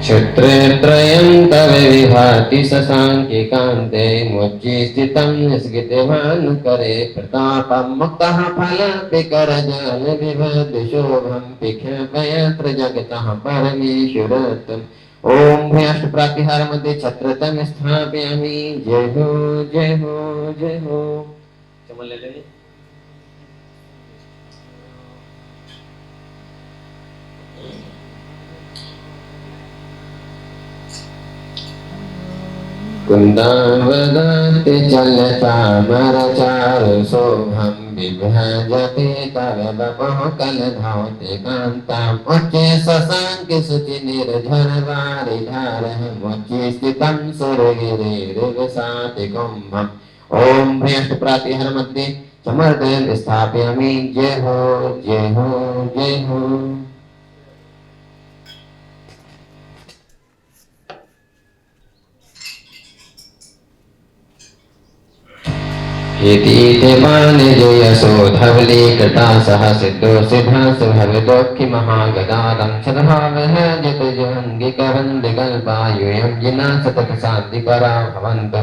क्षेत्रत्रयं तव विभाति शशाङ्किकान्ते मुच्चे स्थितं स्गितभानुकरे प्रतापं मुक्तः फलपिकरजाल विभद्शोभं पिक्षपयत्र जगतः परमेश्वरत्वम्। ॐ भूयाष्ट प्रातिहार मध्ये छत्रतं स्थापयामि। जय हो जय हो जय हो। चमन ले लेंगे। कुन्दावदन्ति चलतामर चारु शोभं बिभ्रजते तव वपुः कलधौति कान्ताम् उच्चे शशाङ्क शुचि निर्झर वारिधारः मुच्चे स्थितं सुरगिरिर्विसाति कुम्भम्। ॐ भूयष्ट प्रातिहार मध्ये समर्दयं स्थापयामि। जय हो जय हो जय हो। जयसोधवली कृता सह सिद्धो सिद्धा सुभविदोखि महागदादं सद्भावः जत जङ्गिकवन्दिकल्पायूयं जिना सतत शान्तिकरा भवन्त।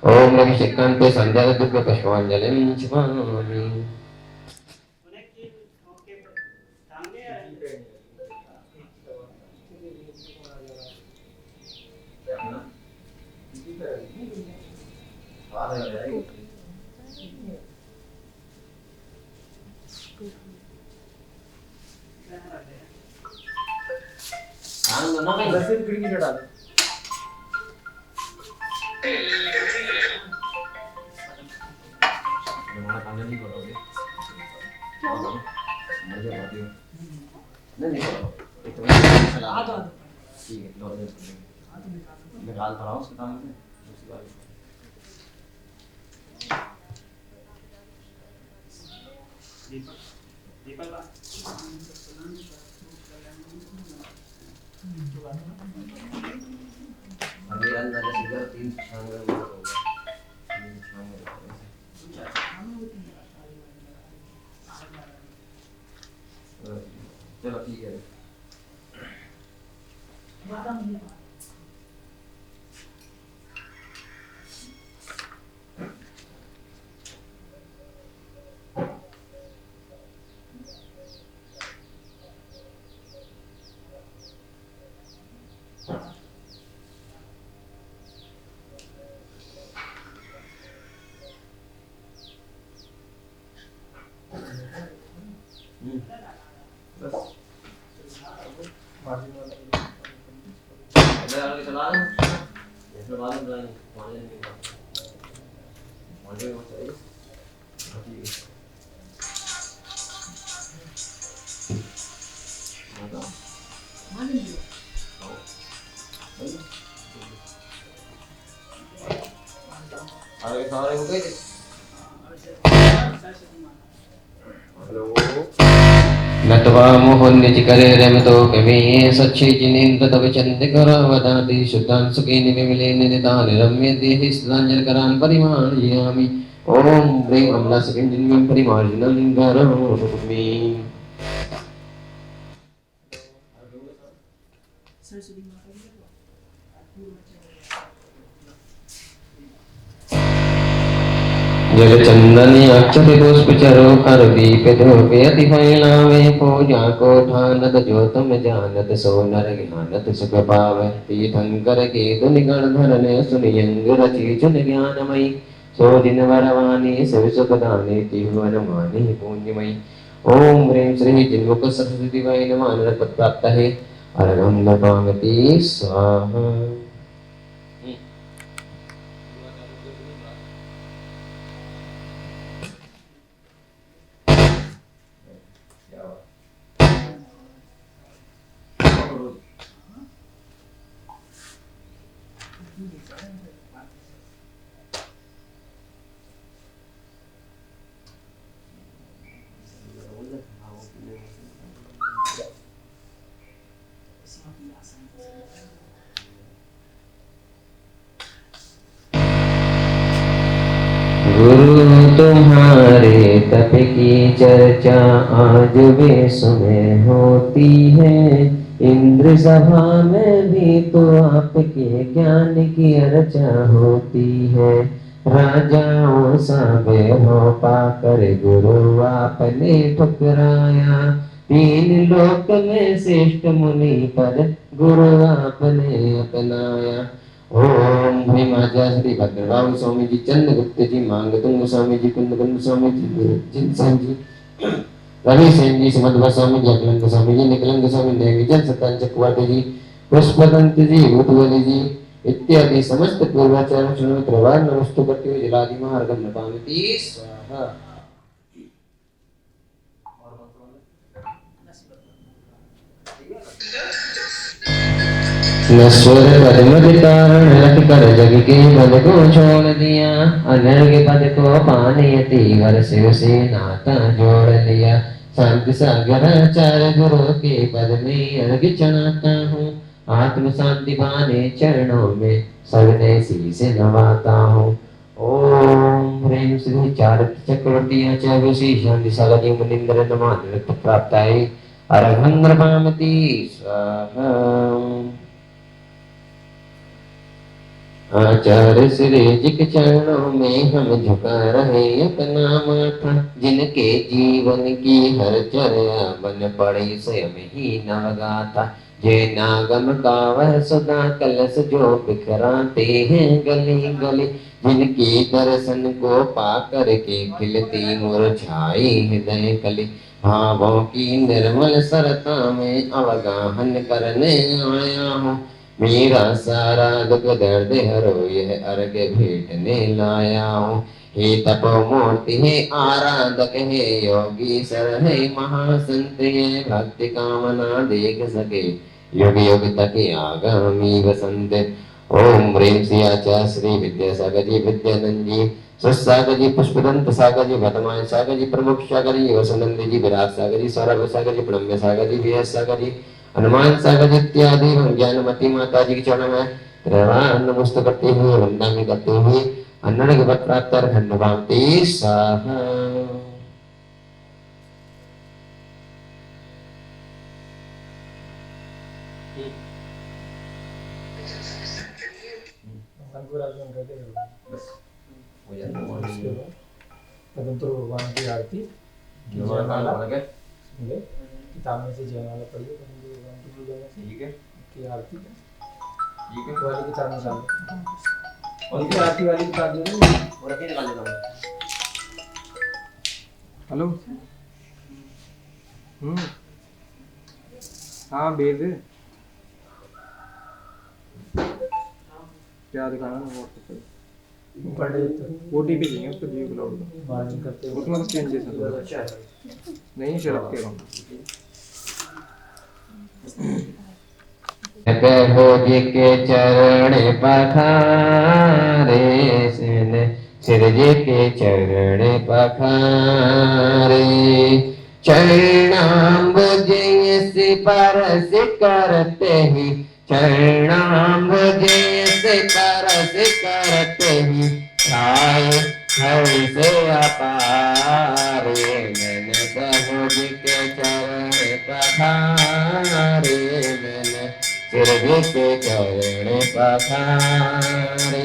ॐ रविशिकान्ते सन्ध्या पुष्पाञ्जलिं क्षिपामि। चलो ठीक है। नत्वा मोहन्निज करे रमतो कवि सच्चे जिनेन्द्र तव चंद कर वदाति शुद्धान सुखेन विमलेन निदान रम्य देहि स्नांजल करान परिमार्जयामि। ओम ह्रीं अमलासकिं जिन्मं परिमार्जनं करोमि। जल चंदन अक्षत पुष्प चरो कर दीप धूप अति फैलावे पूजा को ठानत जो तुम जानत सो नर ज्ञानत सुख पावे। तीर्थंकर के दुनिगण धरने सुनियंग रचि चुन ज्ञानमयी सो दिन वरवानी शिव सुखदानी त्रिभुवन मानी पुण्यमयी। ओम ह्रीं श्री जिन्मुख सरस्वती वै नमः अनर्पत प्राप्त है अर्घम नपामति स्वाहा। गुरु तुम्हारे तप की चर्चा आज विश्व में होती है, इंद्र सभा में भी तो आपके ज्ञान की अर्चा होती है। राजाओं साबे हो पाकर गुरु आपने ठुकराया, तीन लोक में श्रेष्ठ मुनि पद गुरु आपने अपनाया। ओम भीमाचार्य श्री भद्रबाहु स्वामी जी, चंद्रगुप्त जी, मांगतुंग स्वामी जी, कुंदकुंद स्वामी जी, जिनसेन जी, रवि सेन जी, सुमध्व स्वामी जी, अकलंग स्वामी जी, निकलंग स्वामी, नेमिचंद सतान चक्रवर्ती जी, पुष्पदंत जी, भूतबली जी इत्यादि समस्त पूर्वाचार्य त्रिवार नमस्तु करते हुए जलादि महार्घम नपामति स्वाहा। नश्वर पद कारण लख कर जग के पद को छोड़ दिया, अनर्घ पद को पाने तीवर शिव से नाता जोड़ लिया। शांति सागर आचार्य गुरु के पद में अर्घ चढ़ाता हूँ, आत्म शांति पाने चरणों में सबने शीश नवाता हूँ। ओम ह्रीं श्री चारित्र चक्रवर्ती आचार्य श्री शांति सागर जी मुनिंद्र नमः प्राप्त है अर्घं नपामति स्वाहा। आचार्य श्री जी के चरणों में हम झुका रहे अपना माथा, जिनके जीवन की हर चर्या बन पड़ी स्वयं ही नवगाथा। जे नागम का वह सुधा कलश जो बिखराते हैं गली गली, जिनके दर्शन को पा करके खिलती मुरझाई हृदय कली। भावों की निर्मल सरता में अवगाहन करने आया हूँ, मेरा सारा दुख दर्द हरो यह अर्घ भेंटने लाया हूँ। हे तपोमूर्ति हे आराधक हे योगी सर हे महासंत, ये भक्ति कामना देख सके युग युग तक आगामी वसंत। ओम ह्रीं श्री आचार्य श्री विद्यासागर जी, विद्यानंद जी, सुसागर जी, पुष्पदंत सागर जी, वर्तमान सागर जी, प्रमुख सागर जी, वसुनंद जी, विराट सागर जी, सौरभ सागर जी, प्रणम्य सागर जी, व्यास सागर जी, हनुमान सागर जी इत्यादि ज्ञानमती माता जी के चरणों में त्रिवार नमस्ते करते हुए वंदना करते हुए अन्नड़ के पद प्राप्त खंडवांति स्वाहा। भगवान की आरती किताब में से जयमाला पढ़िए, भगवान की पूजा में ठीक है की आरती ठीक है वाली किताब निकाल और की आरती वाली किताब दे दो और रखी निकाल लेता हूं। हेलो हाँ भेज दे, क्या दिखाना है व्हाट्सएप पे ओटीपी चाहिए उसको, जियो क्लाउड का करते हो उसमें चेंजेस है नहीं शराब के रहा। जी के चरण पखारे सिर जी के चरण पखारे, चरणाम्बुज से परस करते ही, चरणाम्बुज से परस करते ही छाए हर से अपारे। मैंने प्रभु जी के चरण पखारे, मैंने सिर जी के चरण पखारे।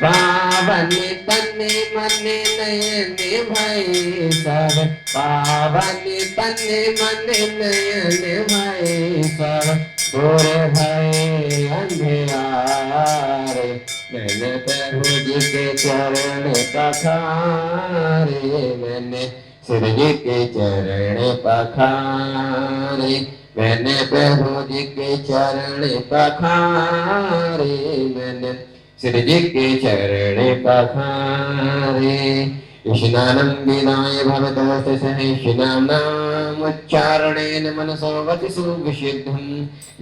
पावन तन मन नयन भय सब, पावन तन मन नयन भय सब, दूर भय अंधियारे। मैंने प्रभु जी के चरण पखारे, मैंने श्री जी के चरण पखारे, मैंने प्रभु जी के चरण पखारे, मैंने श्री जी के चरण पखारे। स्नानं विनाय भवतोऽस्य सहिष्णानामुच्चारणेन मनसो वचसो विशुद्धं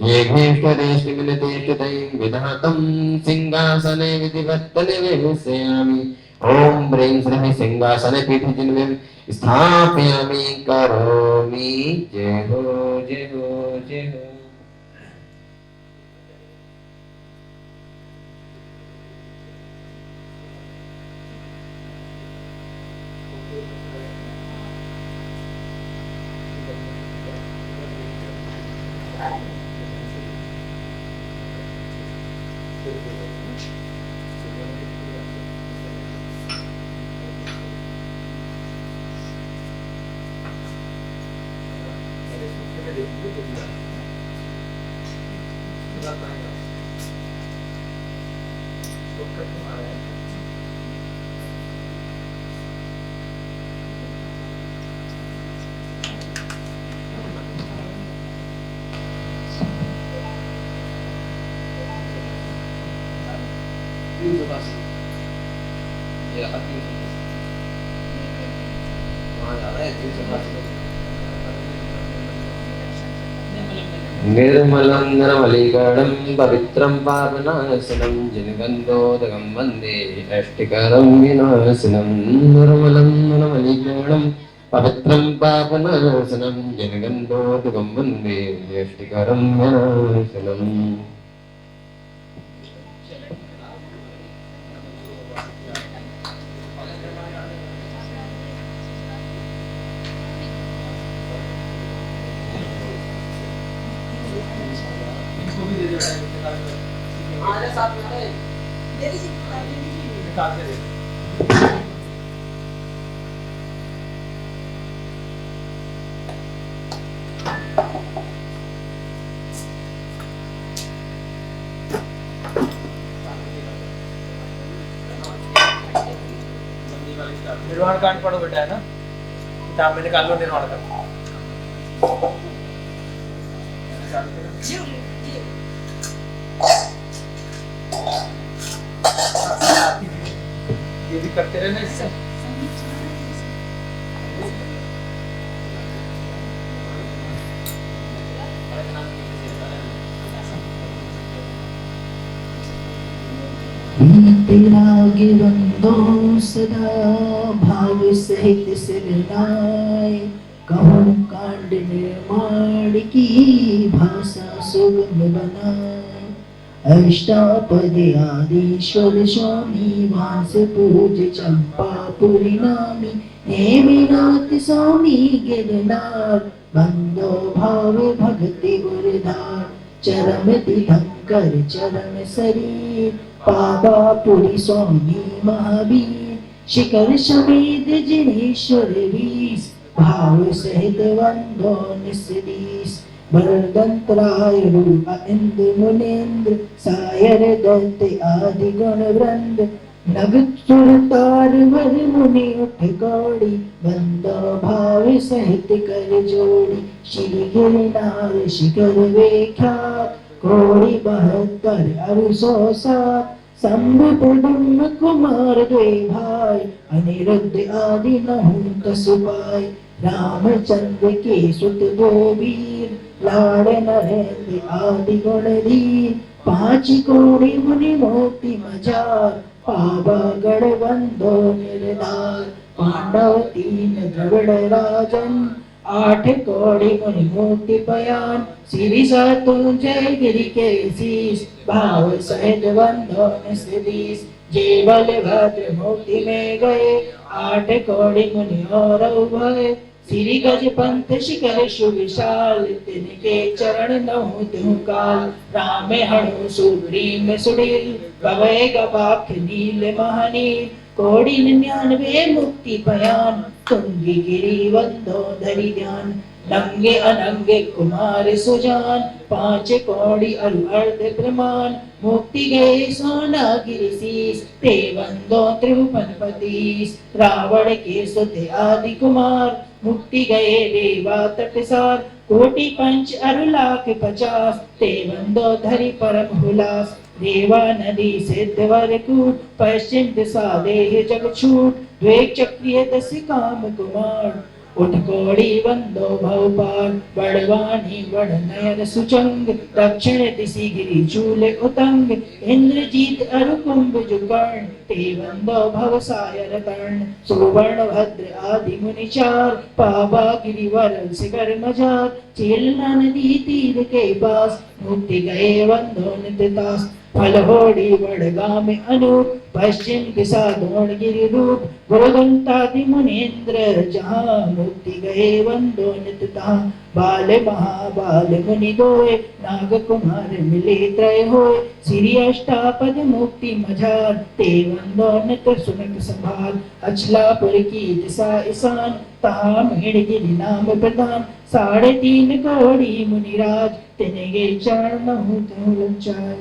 येघेष्टदेष्टमिनतेष्टतैं विधातुं सिंहासने विधिवत्तने विभूषयामि। ॐ ह्रीं श्रीं सिंहासने पीठजिन्विं स्थापयामि करोमि। जय हो जय हो जय हो। निर्मलं निर्मलीकरणं पवित्रं पापनाशनं जिनगन्धोदकं वन्दे अष्टिकरं विनाशनं। निर्मलं निर्मलीकरणं पवित्रं पापनाशनं जिनगन्धोदकं वन्दे अष्टिकरं विनाशनम्। निर्वाण कांड पढ़ो बेटा, है ना, किताब में निकाल लो निर्वाण कांड। ये भी करते रहना इससे। वीतराग सदा भाव सहित सिरनाय, कहूँ कांड निर्माण की भाषा सुगम बनाए। अष्टापद आदिश्वर स्वामी वास पूज चंपापुरी नामी, नेमिनाथ स्वामी गिरनार, बंदो भाव भक्ति गुरधार। चरम तिथंकर चरण शरीर, पावापुरी स्वामी महावीर, शिखर समेत जिनेश्वर वीस, भाव सहित वंदो निसदीस। बरदंतराय रूप इंद्र मुनेन्द्र, सायर दत्त आदि गुण वृंद, नग सुर तार वर मुनि उठ कौड़ी, बंदो भाव सहित कर जोड़ी। श्री गिरनार शिखर विख्यात, कोड़ी 72 अरु 107, शंभु प्रद्युम्न कुमार द्वे भाई, अनिरुद्ध आदि नहुं तसु पाई। रामचंद्र के सुत दो वीर, लाड़ नरेंद्र आदि गुण धीर, 5 कोड़ी मुनि मोती मजार, पावागढ़ बंदो निर्धार। पांडव 3 द्रविड़ राजन, 8 कोड़ी मुनि मोती बयान, श्री सतुंजय गिरि के शीश, भाव सहित बंधो निसदीस। जे बलभद्र मुक्ति में गए, 8 कोड़ी मुनि और उभय, श्री गज पंथ शिखर सुविशाल, तिनके चरण नहु तिहु काल। राम हणु सुग्रीव सुडील, भवय गवाक्ष नील महानील, कोड़ी 99 मुक्ति पयान, तुंगी गिरी वंदो धरि ध्यान। नंगे अनंगे कुमार सुजान, 5 कौड़ी अरु अर्ध प्रमाण। मुक्ति गए सोना गिरि शीस, ते वंदो त्रिभुवन पतीस। रावण के सुत आदि कुमार, मुक्ति गए रेवा तटसार। कोटि 5 अरु लाख 50, ते वंदो धरि परम हुलास। रेवा नदी सिद्धवर कूट, पश्चिम दिशा देह जग छूट। द्वे चक्रिय 10 काम कुमार, उठ कोड़ी वंदो भवपार। बड़वाणी बड़ नयन सुचंग, दक्षिण दिशि गिरि चूल उतंग। इंद्रजीत अरु कुंभ जुकर्ण, ते वंदो भव सायर तर्ण। सुवर्ण भद्र आदि मुनि चार, पावा गिरिवर शिखर मजार। चेलना नदी तीर के पास, मुक्ति गए वंदो नित दास। फलहोड़ी बड़गाम अनूप, पश्चिम दिशा द्रोणगिरि रूप। गुरुदंतादि मुनीन्द्र जहाँ, मुक्ति गए वंदो नित तहाँ। बाल महाबाल मुनि दोय, नाग कुमार मिले त्रय होय। श्री अष्टापद मुक्ति मझार, ते वंदो नित सुनक संभाल। अचलापुर की दिशा ईशान, तहाँ मीणगिरि नाम प्रधान। 3.5 कौड़ी मुनिराज, तिनके चरण महु लंचाय।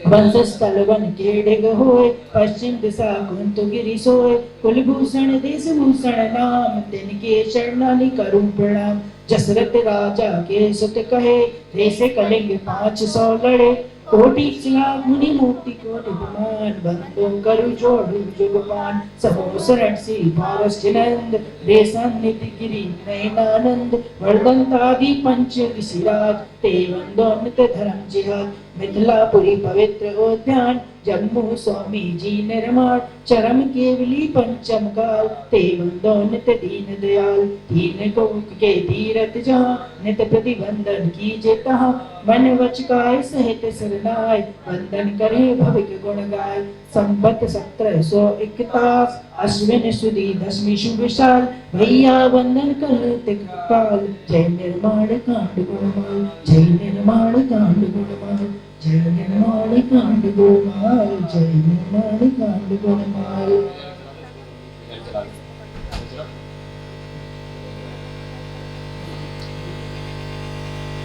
वंशस्थल वन के ढिग होए, पश्चिम दिशा कुंत गिरि सोए। कुलभूषण देशभूषण नाम, तिनके चरणानि करूं प्रणाम। जसरथ राजा के सुत कहे, जैसे कलिंग 500 लड़े। कोटि लाख मुनि मुक्ति कोटि विमान, बंदो करु जोड़ु जुगपान। समो शरण श्री पारस जिनंद, रेसानिधि गिरि नयनानंद। वर्धंतादि पंच ऋषिराज, ते वंदो नित धर्म जिहाद। मिथिलापुरी पवित्र उद्यान, जम्मू स्वामी जी निर्माण। चरम केवली पंचम काल, ते वंदो नित दीन दयाल। तीन कोक के तीरथ जहाँ, नित प्रतिबंधन कीजे तहाँ। मन वच काय सहित सरनाय, वंदन करे भविक गुण गाय। संवत 1741, अश्विन सुदी दशमी शुभ विशाल। भैया वंदन करते काल, जय निर्माण कांड गुणमाल। जय निर्माण कांड गुणमाल, जय निर्माण कांड गुणमाल, जय निर्माण कांड गुणमाल।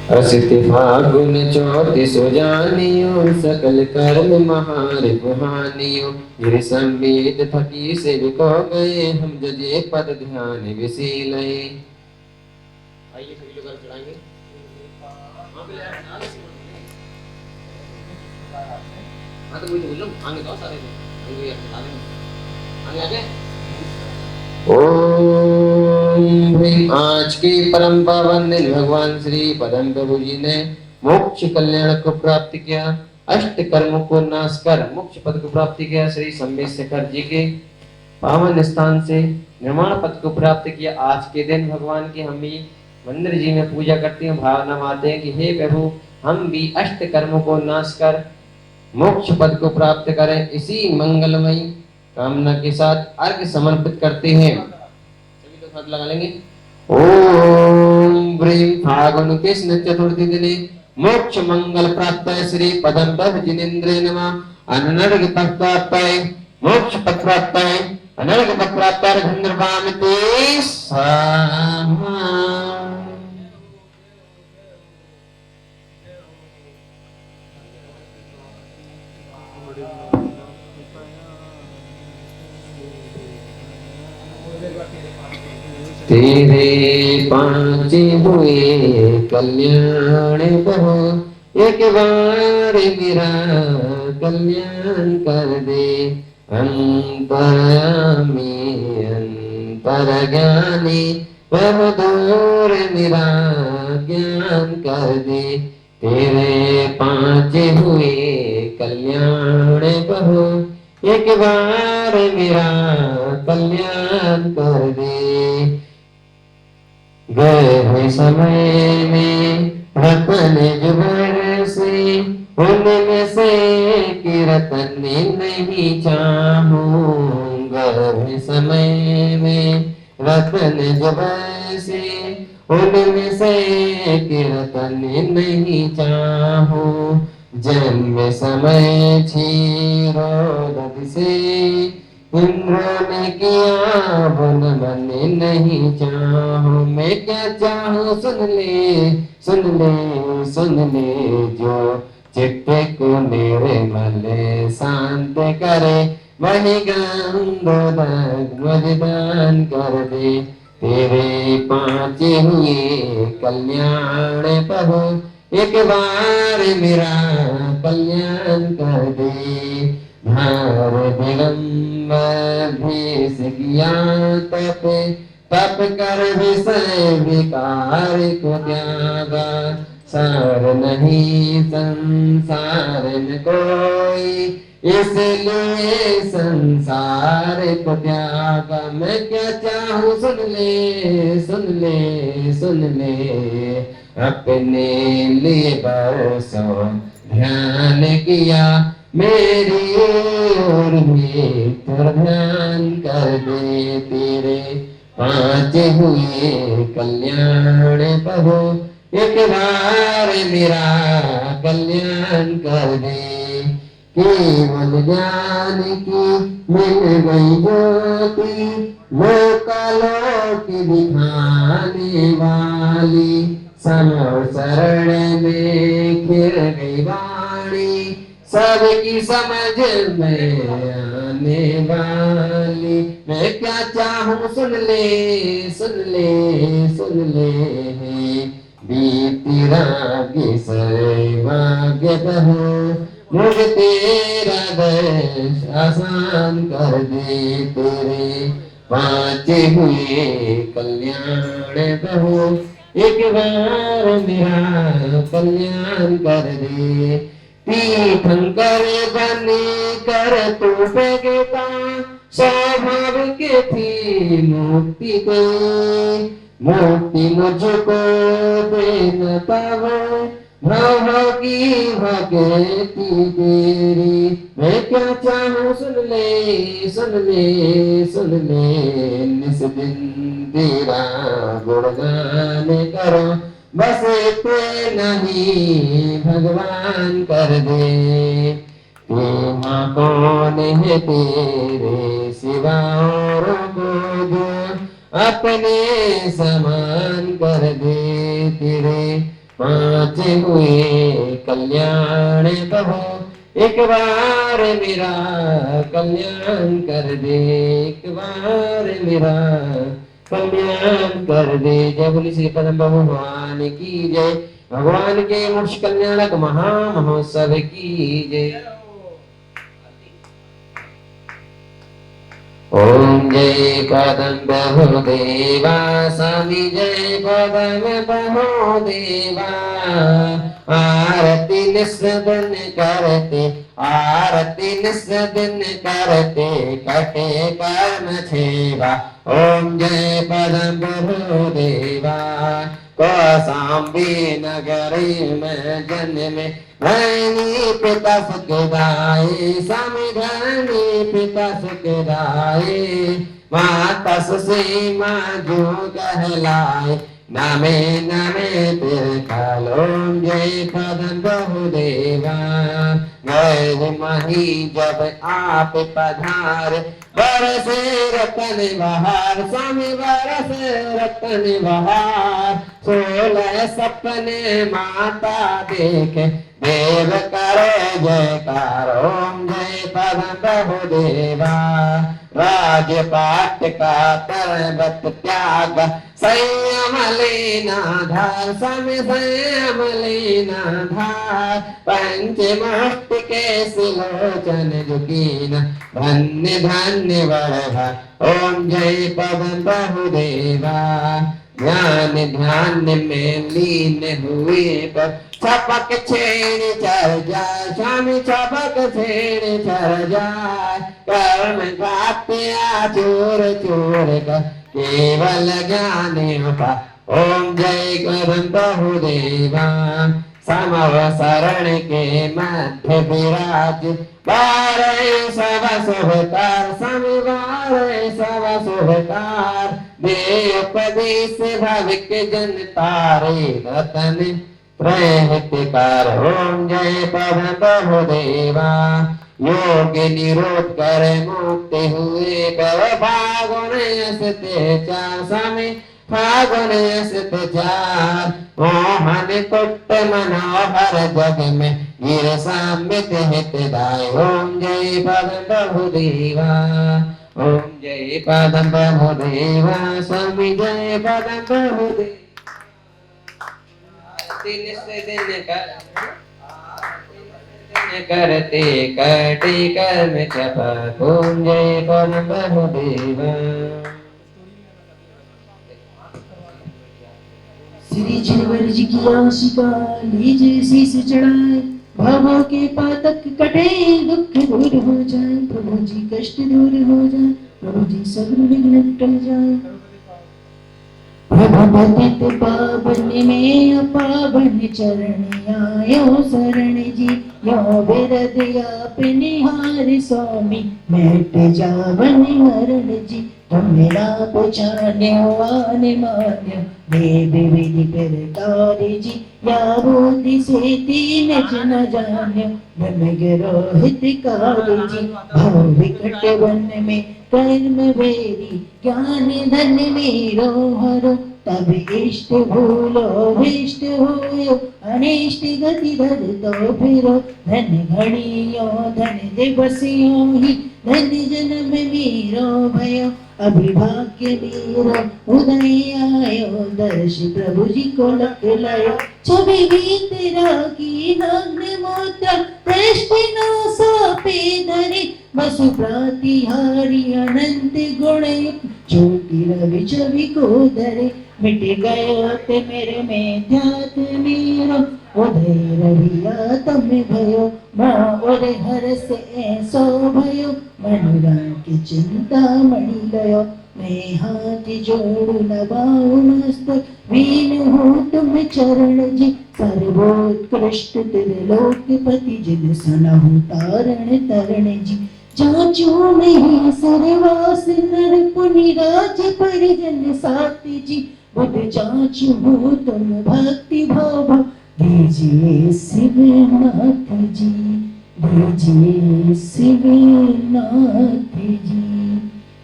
असित फागुन चौथ सुजानियो, सकल कर्म महारिपुहानियो। गिरि समेत थकी सेवको गए, हम जजे पद ध्यान विशीलय। आइए सभी लोग चढ़ाएंगे। हाँ तो वही तो बोल रहा हूँ, आगे तो सारे आगे आगे आगे। ओम ह्रीं। आज के परम पावन दिन भगवान श्री पदम प्रभु जी ने मोक्ष कल्याण को प्राप्त किया, अष्ट कर्मों को नाश कर मोक्ष पद को प्राप्त किया। श्री सम्मेद शिखर जी के पावन स्थान से निर्माण पद को प्राप्त किया। आज के दिन भगवान की हम भी मंदिर जी में पूजा करते हैं, भावना मानते हैं कि हे प्रभु हम भी अष्ट कर्मों को नाश कर मोक्ष पद को प्राप्त करें। इसी मंगलमयी कामना के साथ अर्घ समर्पित करते हैं। सभी लोग हाथ लगा लेंगे। ओम ह्रीं फागुन कृष्ण चतुर्थी दिने मोक्ष मंगल प्राप्त श्री पदम प्रभु जिनेन्द्र नमः। अनर्घ पद प्राप्त मोक्ष पद प्राप्त अनर्घ पद प्राप्त गंधर्वामिते स्वाहा। तेरे पांच हुए कल्याण बहु, एक बार मेरा कल्याण कर दे। अंतर्यामी अंतर्ज्ञानी वह दूर मेरा ज्ञान कर दे। तेरे पांच हुए कल्याण बहु, एक बार मेरा कल्याण कर दे। गए समय में रतन जुबर से, उनमें से कि रतन नहीं चाहूं। गए समय में रतन जुबर से, उनमें से कि रतन नहीं चाहूं। जन्म समय क्षीरोदधि से, इंद्र ने किया वन मन नहीं चाहूं, मैं क्या चाहूं सुन ले सुन ले सुन ले, जो चित्त को निर्मल शांत करे वही गंधोदक मुझ दान कर दे। तेरे पांच हुए कल्याण प्रभु, एक बार मेरा कल्याण कर दे। धार दिगंबर भेष किया तप, तप कर विषय विकार को त्यागा। सार नहीं संसार में कोई, इसलिए संसार को त्यागा। मैं क्या चाहूं सुन ले सुन ले सुन ले, अपने लिए बरसों ध्यान किया, मेरी ओर भी थोड़ा ध्यान कर दे। तेरे पांच हुए कल्याण प्रभु, एक बार मेरा कल्याण कर दे। केवल ज्ञान की मिल गई ज्योति, लोकालोक दिखाने वाली। समो शरण में खिर गई वाणी, सबकी समझ में आने वाली। मैं क्या चाहूं सुन ले सुन ले सुन ले, बीती राग सर्वाग्य प्रभु, मुझे तेरा दर्श आसान कर दे। तेरे पांच हुए कल्याण प्रभु, एक बार मेरा कल्याण कर दे। तीर्थंकर बने कर तू भगता, स्वभाव के थी मुक्ति दे। मुक्ति मुझको दे न तब, भव की भक्ति तेरी। मैं क्या चाहूं सुन ले सुन ले सुन ले, निस दिन तेरा गुणगान करो, बस इतना ही भगवान कर दे। तेरा कौन है तेरे सिवा और को जो अपने समान कर दे। तेरे पांच हुए कल्याण प्रभु, एक बार मेरा कल्याण कर दे, एक बार मेरा कल्याण कर दे। जय बोली श्री पद्म भगवान की जय। भगवान के मोक्ष कल्याणक महामहोत्सव की जय। ओम जय पदम प्रभु देवा, स्वामी जय पदम प्रभु देवा। आरती निस्दन करते, आरती निस्दन करते, कटे कर्म छेवा। ओम जय पदम प्रभु देवा। कौशाम्बी नगरी में जन्म धनी पिता सुखदाई, स्वामी धनी पिता सुखदाई। माता सुसीमा जो कहलाए, नामे नामे तिरकालोम जय पदम बहुदेवा। गए मही जब आप पधार, बरसे रतन बहार, स्वामी बरसे रतन बहार। 16 सपने माता देखे, देव करे जयकार। ओम जय पदम बहुदेवा। राजपाट का पर्वत त्याग, संयम लेना धार, स्वामी संयम लेना धार। पंच मुष्टि के सिलोचन झुकीना, धन्य धन्य वर। ओम जय पदम बहुदेवा। ध्यान ध्यान में लीन हुए पर, छपक छेड़ चर जाए, स्वामी छपक छेड़ चर जाए। कर्म घातिया चोर चोर का, केवल ज्ञान उपा। ओम जय करम बहुदेवा। समव शरण के मध्य विराज, बारे सब शुभकार, स्वामी बारे सब शुभकार। दे उपदेश भविक जन तारे, रतन प्रहितकार। ओम जय पदम बहुदेवा। योग निरोध कर मुक्ति हुए। भव फागुन असते चार स्वामी फागुन असते चार। मोहन कुट्ट मनोहर जग में गिर सामित हितदाय। ओम जय पदम प्रभुदेवा, ओम जय पदम प्रभुदेवा, स्वामी जय पदम प्रभुदेवा। दिन से दिन कर करते कटी कर्म चपक। ओम जय पदम प्रभुदेवा। श्री जिनवर जी की आशिका लीजे शीश चढ़ाए, भावों के पातक कटे दुख दूर हो जाए, प्रभु जी कष्ट दूर हो जाए, प्रभु जी सब विघ्न टल जाए। प्रभु पतित पावन में पावन चरण आयो शरण जी, यो बिरद आप निहार स्वामी मेट जावन मरण जी। तुम मेरा पहचान्यो आने मान्यो देव विधि प्रकार जी, या बुद्धि से तीन न जान्यो ब्रह्म गिरो हितकार जी। भव विकट वन में कर्म वेरी ज्ञान धन मेरो हरो, तब इष्ट भूलो भीष्ट होयो अनिष्ट गति धर तो फिरो। धन घड़ियो धन दिवसियो ही धन जन्म मेरो भयो, अभिभाग्य मेरो उदय आयो दर्श प्रभु जी को लख लायो। छवि गीत रागी नग्न मोत्र दृष्टि नो सापे धरे, बसु प्रातिहारी अनंत गुण ज्योति रवि छवि को धरे। मिट गयो ते मेरे में ध्यात मेरो उदय रवि आत्म भयो, माँ और हरस ऐसो भयो मनुरा की चिंता मणि गयो। मैं हाथ जोड़ू नबाऊ मस्तक वीन हूँ तुम चरण जी, सर्वोत्कृष्ट त्रिलोकपति जिन सनहु तारण तरण जी। जाचू नहीं सरवास नर पुनि राज परिजन साथ जी, बुद्ध जाचू हूँ तुम भक्ति भाव दीजिए शिवनाथ जी, दीजिए शिवनाथ जी।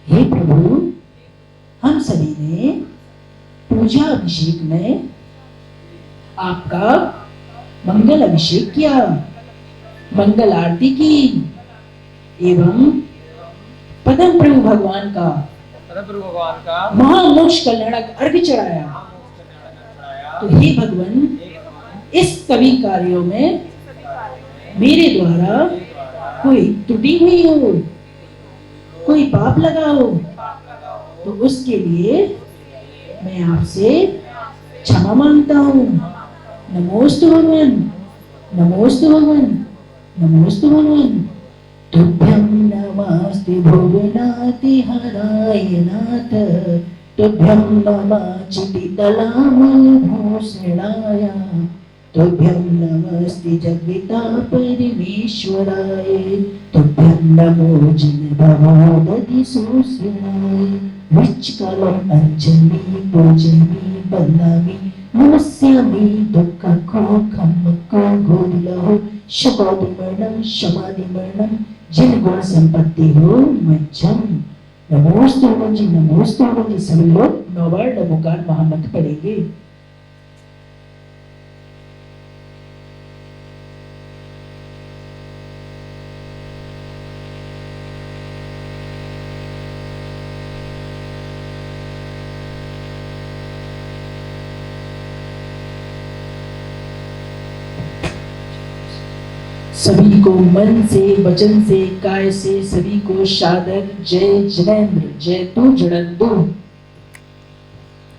हे प्रभु, हम सभी ने पूजा अभिषेक में आपका मंगल अभिषेक किया, मंगल आरती की एवं पदम प्रभु भगवान का महामोक्ष कल्याणक अर्घ चढ़ाया। तो हे भगवान, इस सभी कार्यों में मेरे द्वारा कोई त्रुटि हुई हो, कोई पाप लगा हो, तो उसके लिए मैं आपसे क्षमा मांगता हूँ। नमोस्तु भगवान, नमोस्तु भगवान, नमोस्तु भगवान। तुभ्यं नमस्ते भुवनाति हराय नाथ, तुभ्यं नमः चितितलामलभूषणाय, तुभ्यं नमस्ते जगता परमेश्वराय, तुभ्यं नमो जिन भवोदधि सुश्रणाय। वृक्षकालं अंजलि पूजयामि वंदामि नमस्यामि दुःखखोखमको गोविलहो शकोदिमरणं शमादिमरणं जिन गुण संपत्ति हो मज्जम। नमोस्तु जी, नमोस्तु जी। सभी लोग 9 बार नमोकार महामंत्र पढ़ेंगे। सभी को मन से, वचन से, काय से सभी को सादर जय जिनेंद्र, जय तू जिनंदु।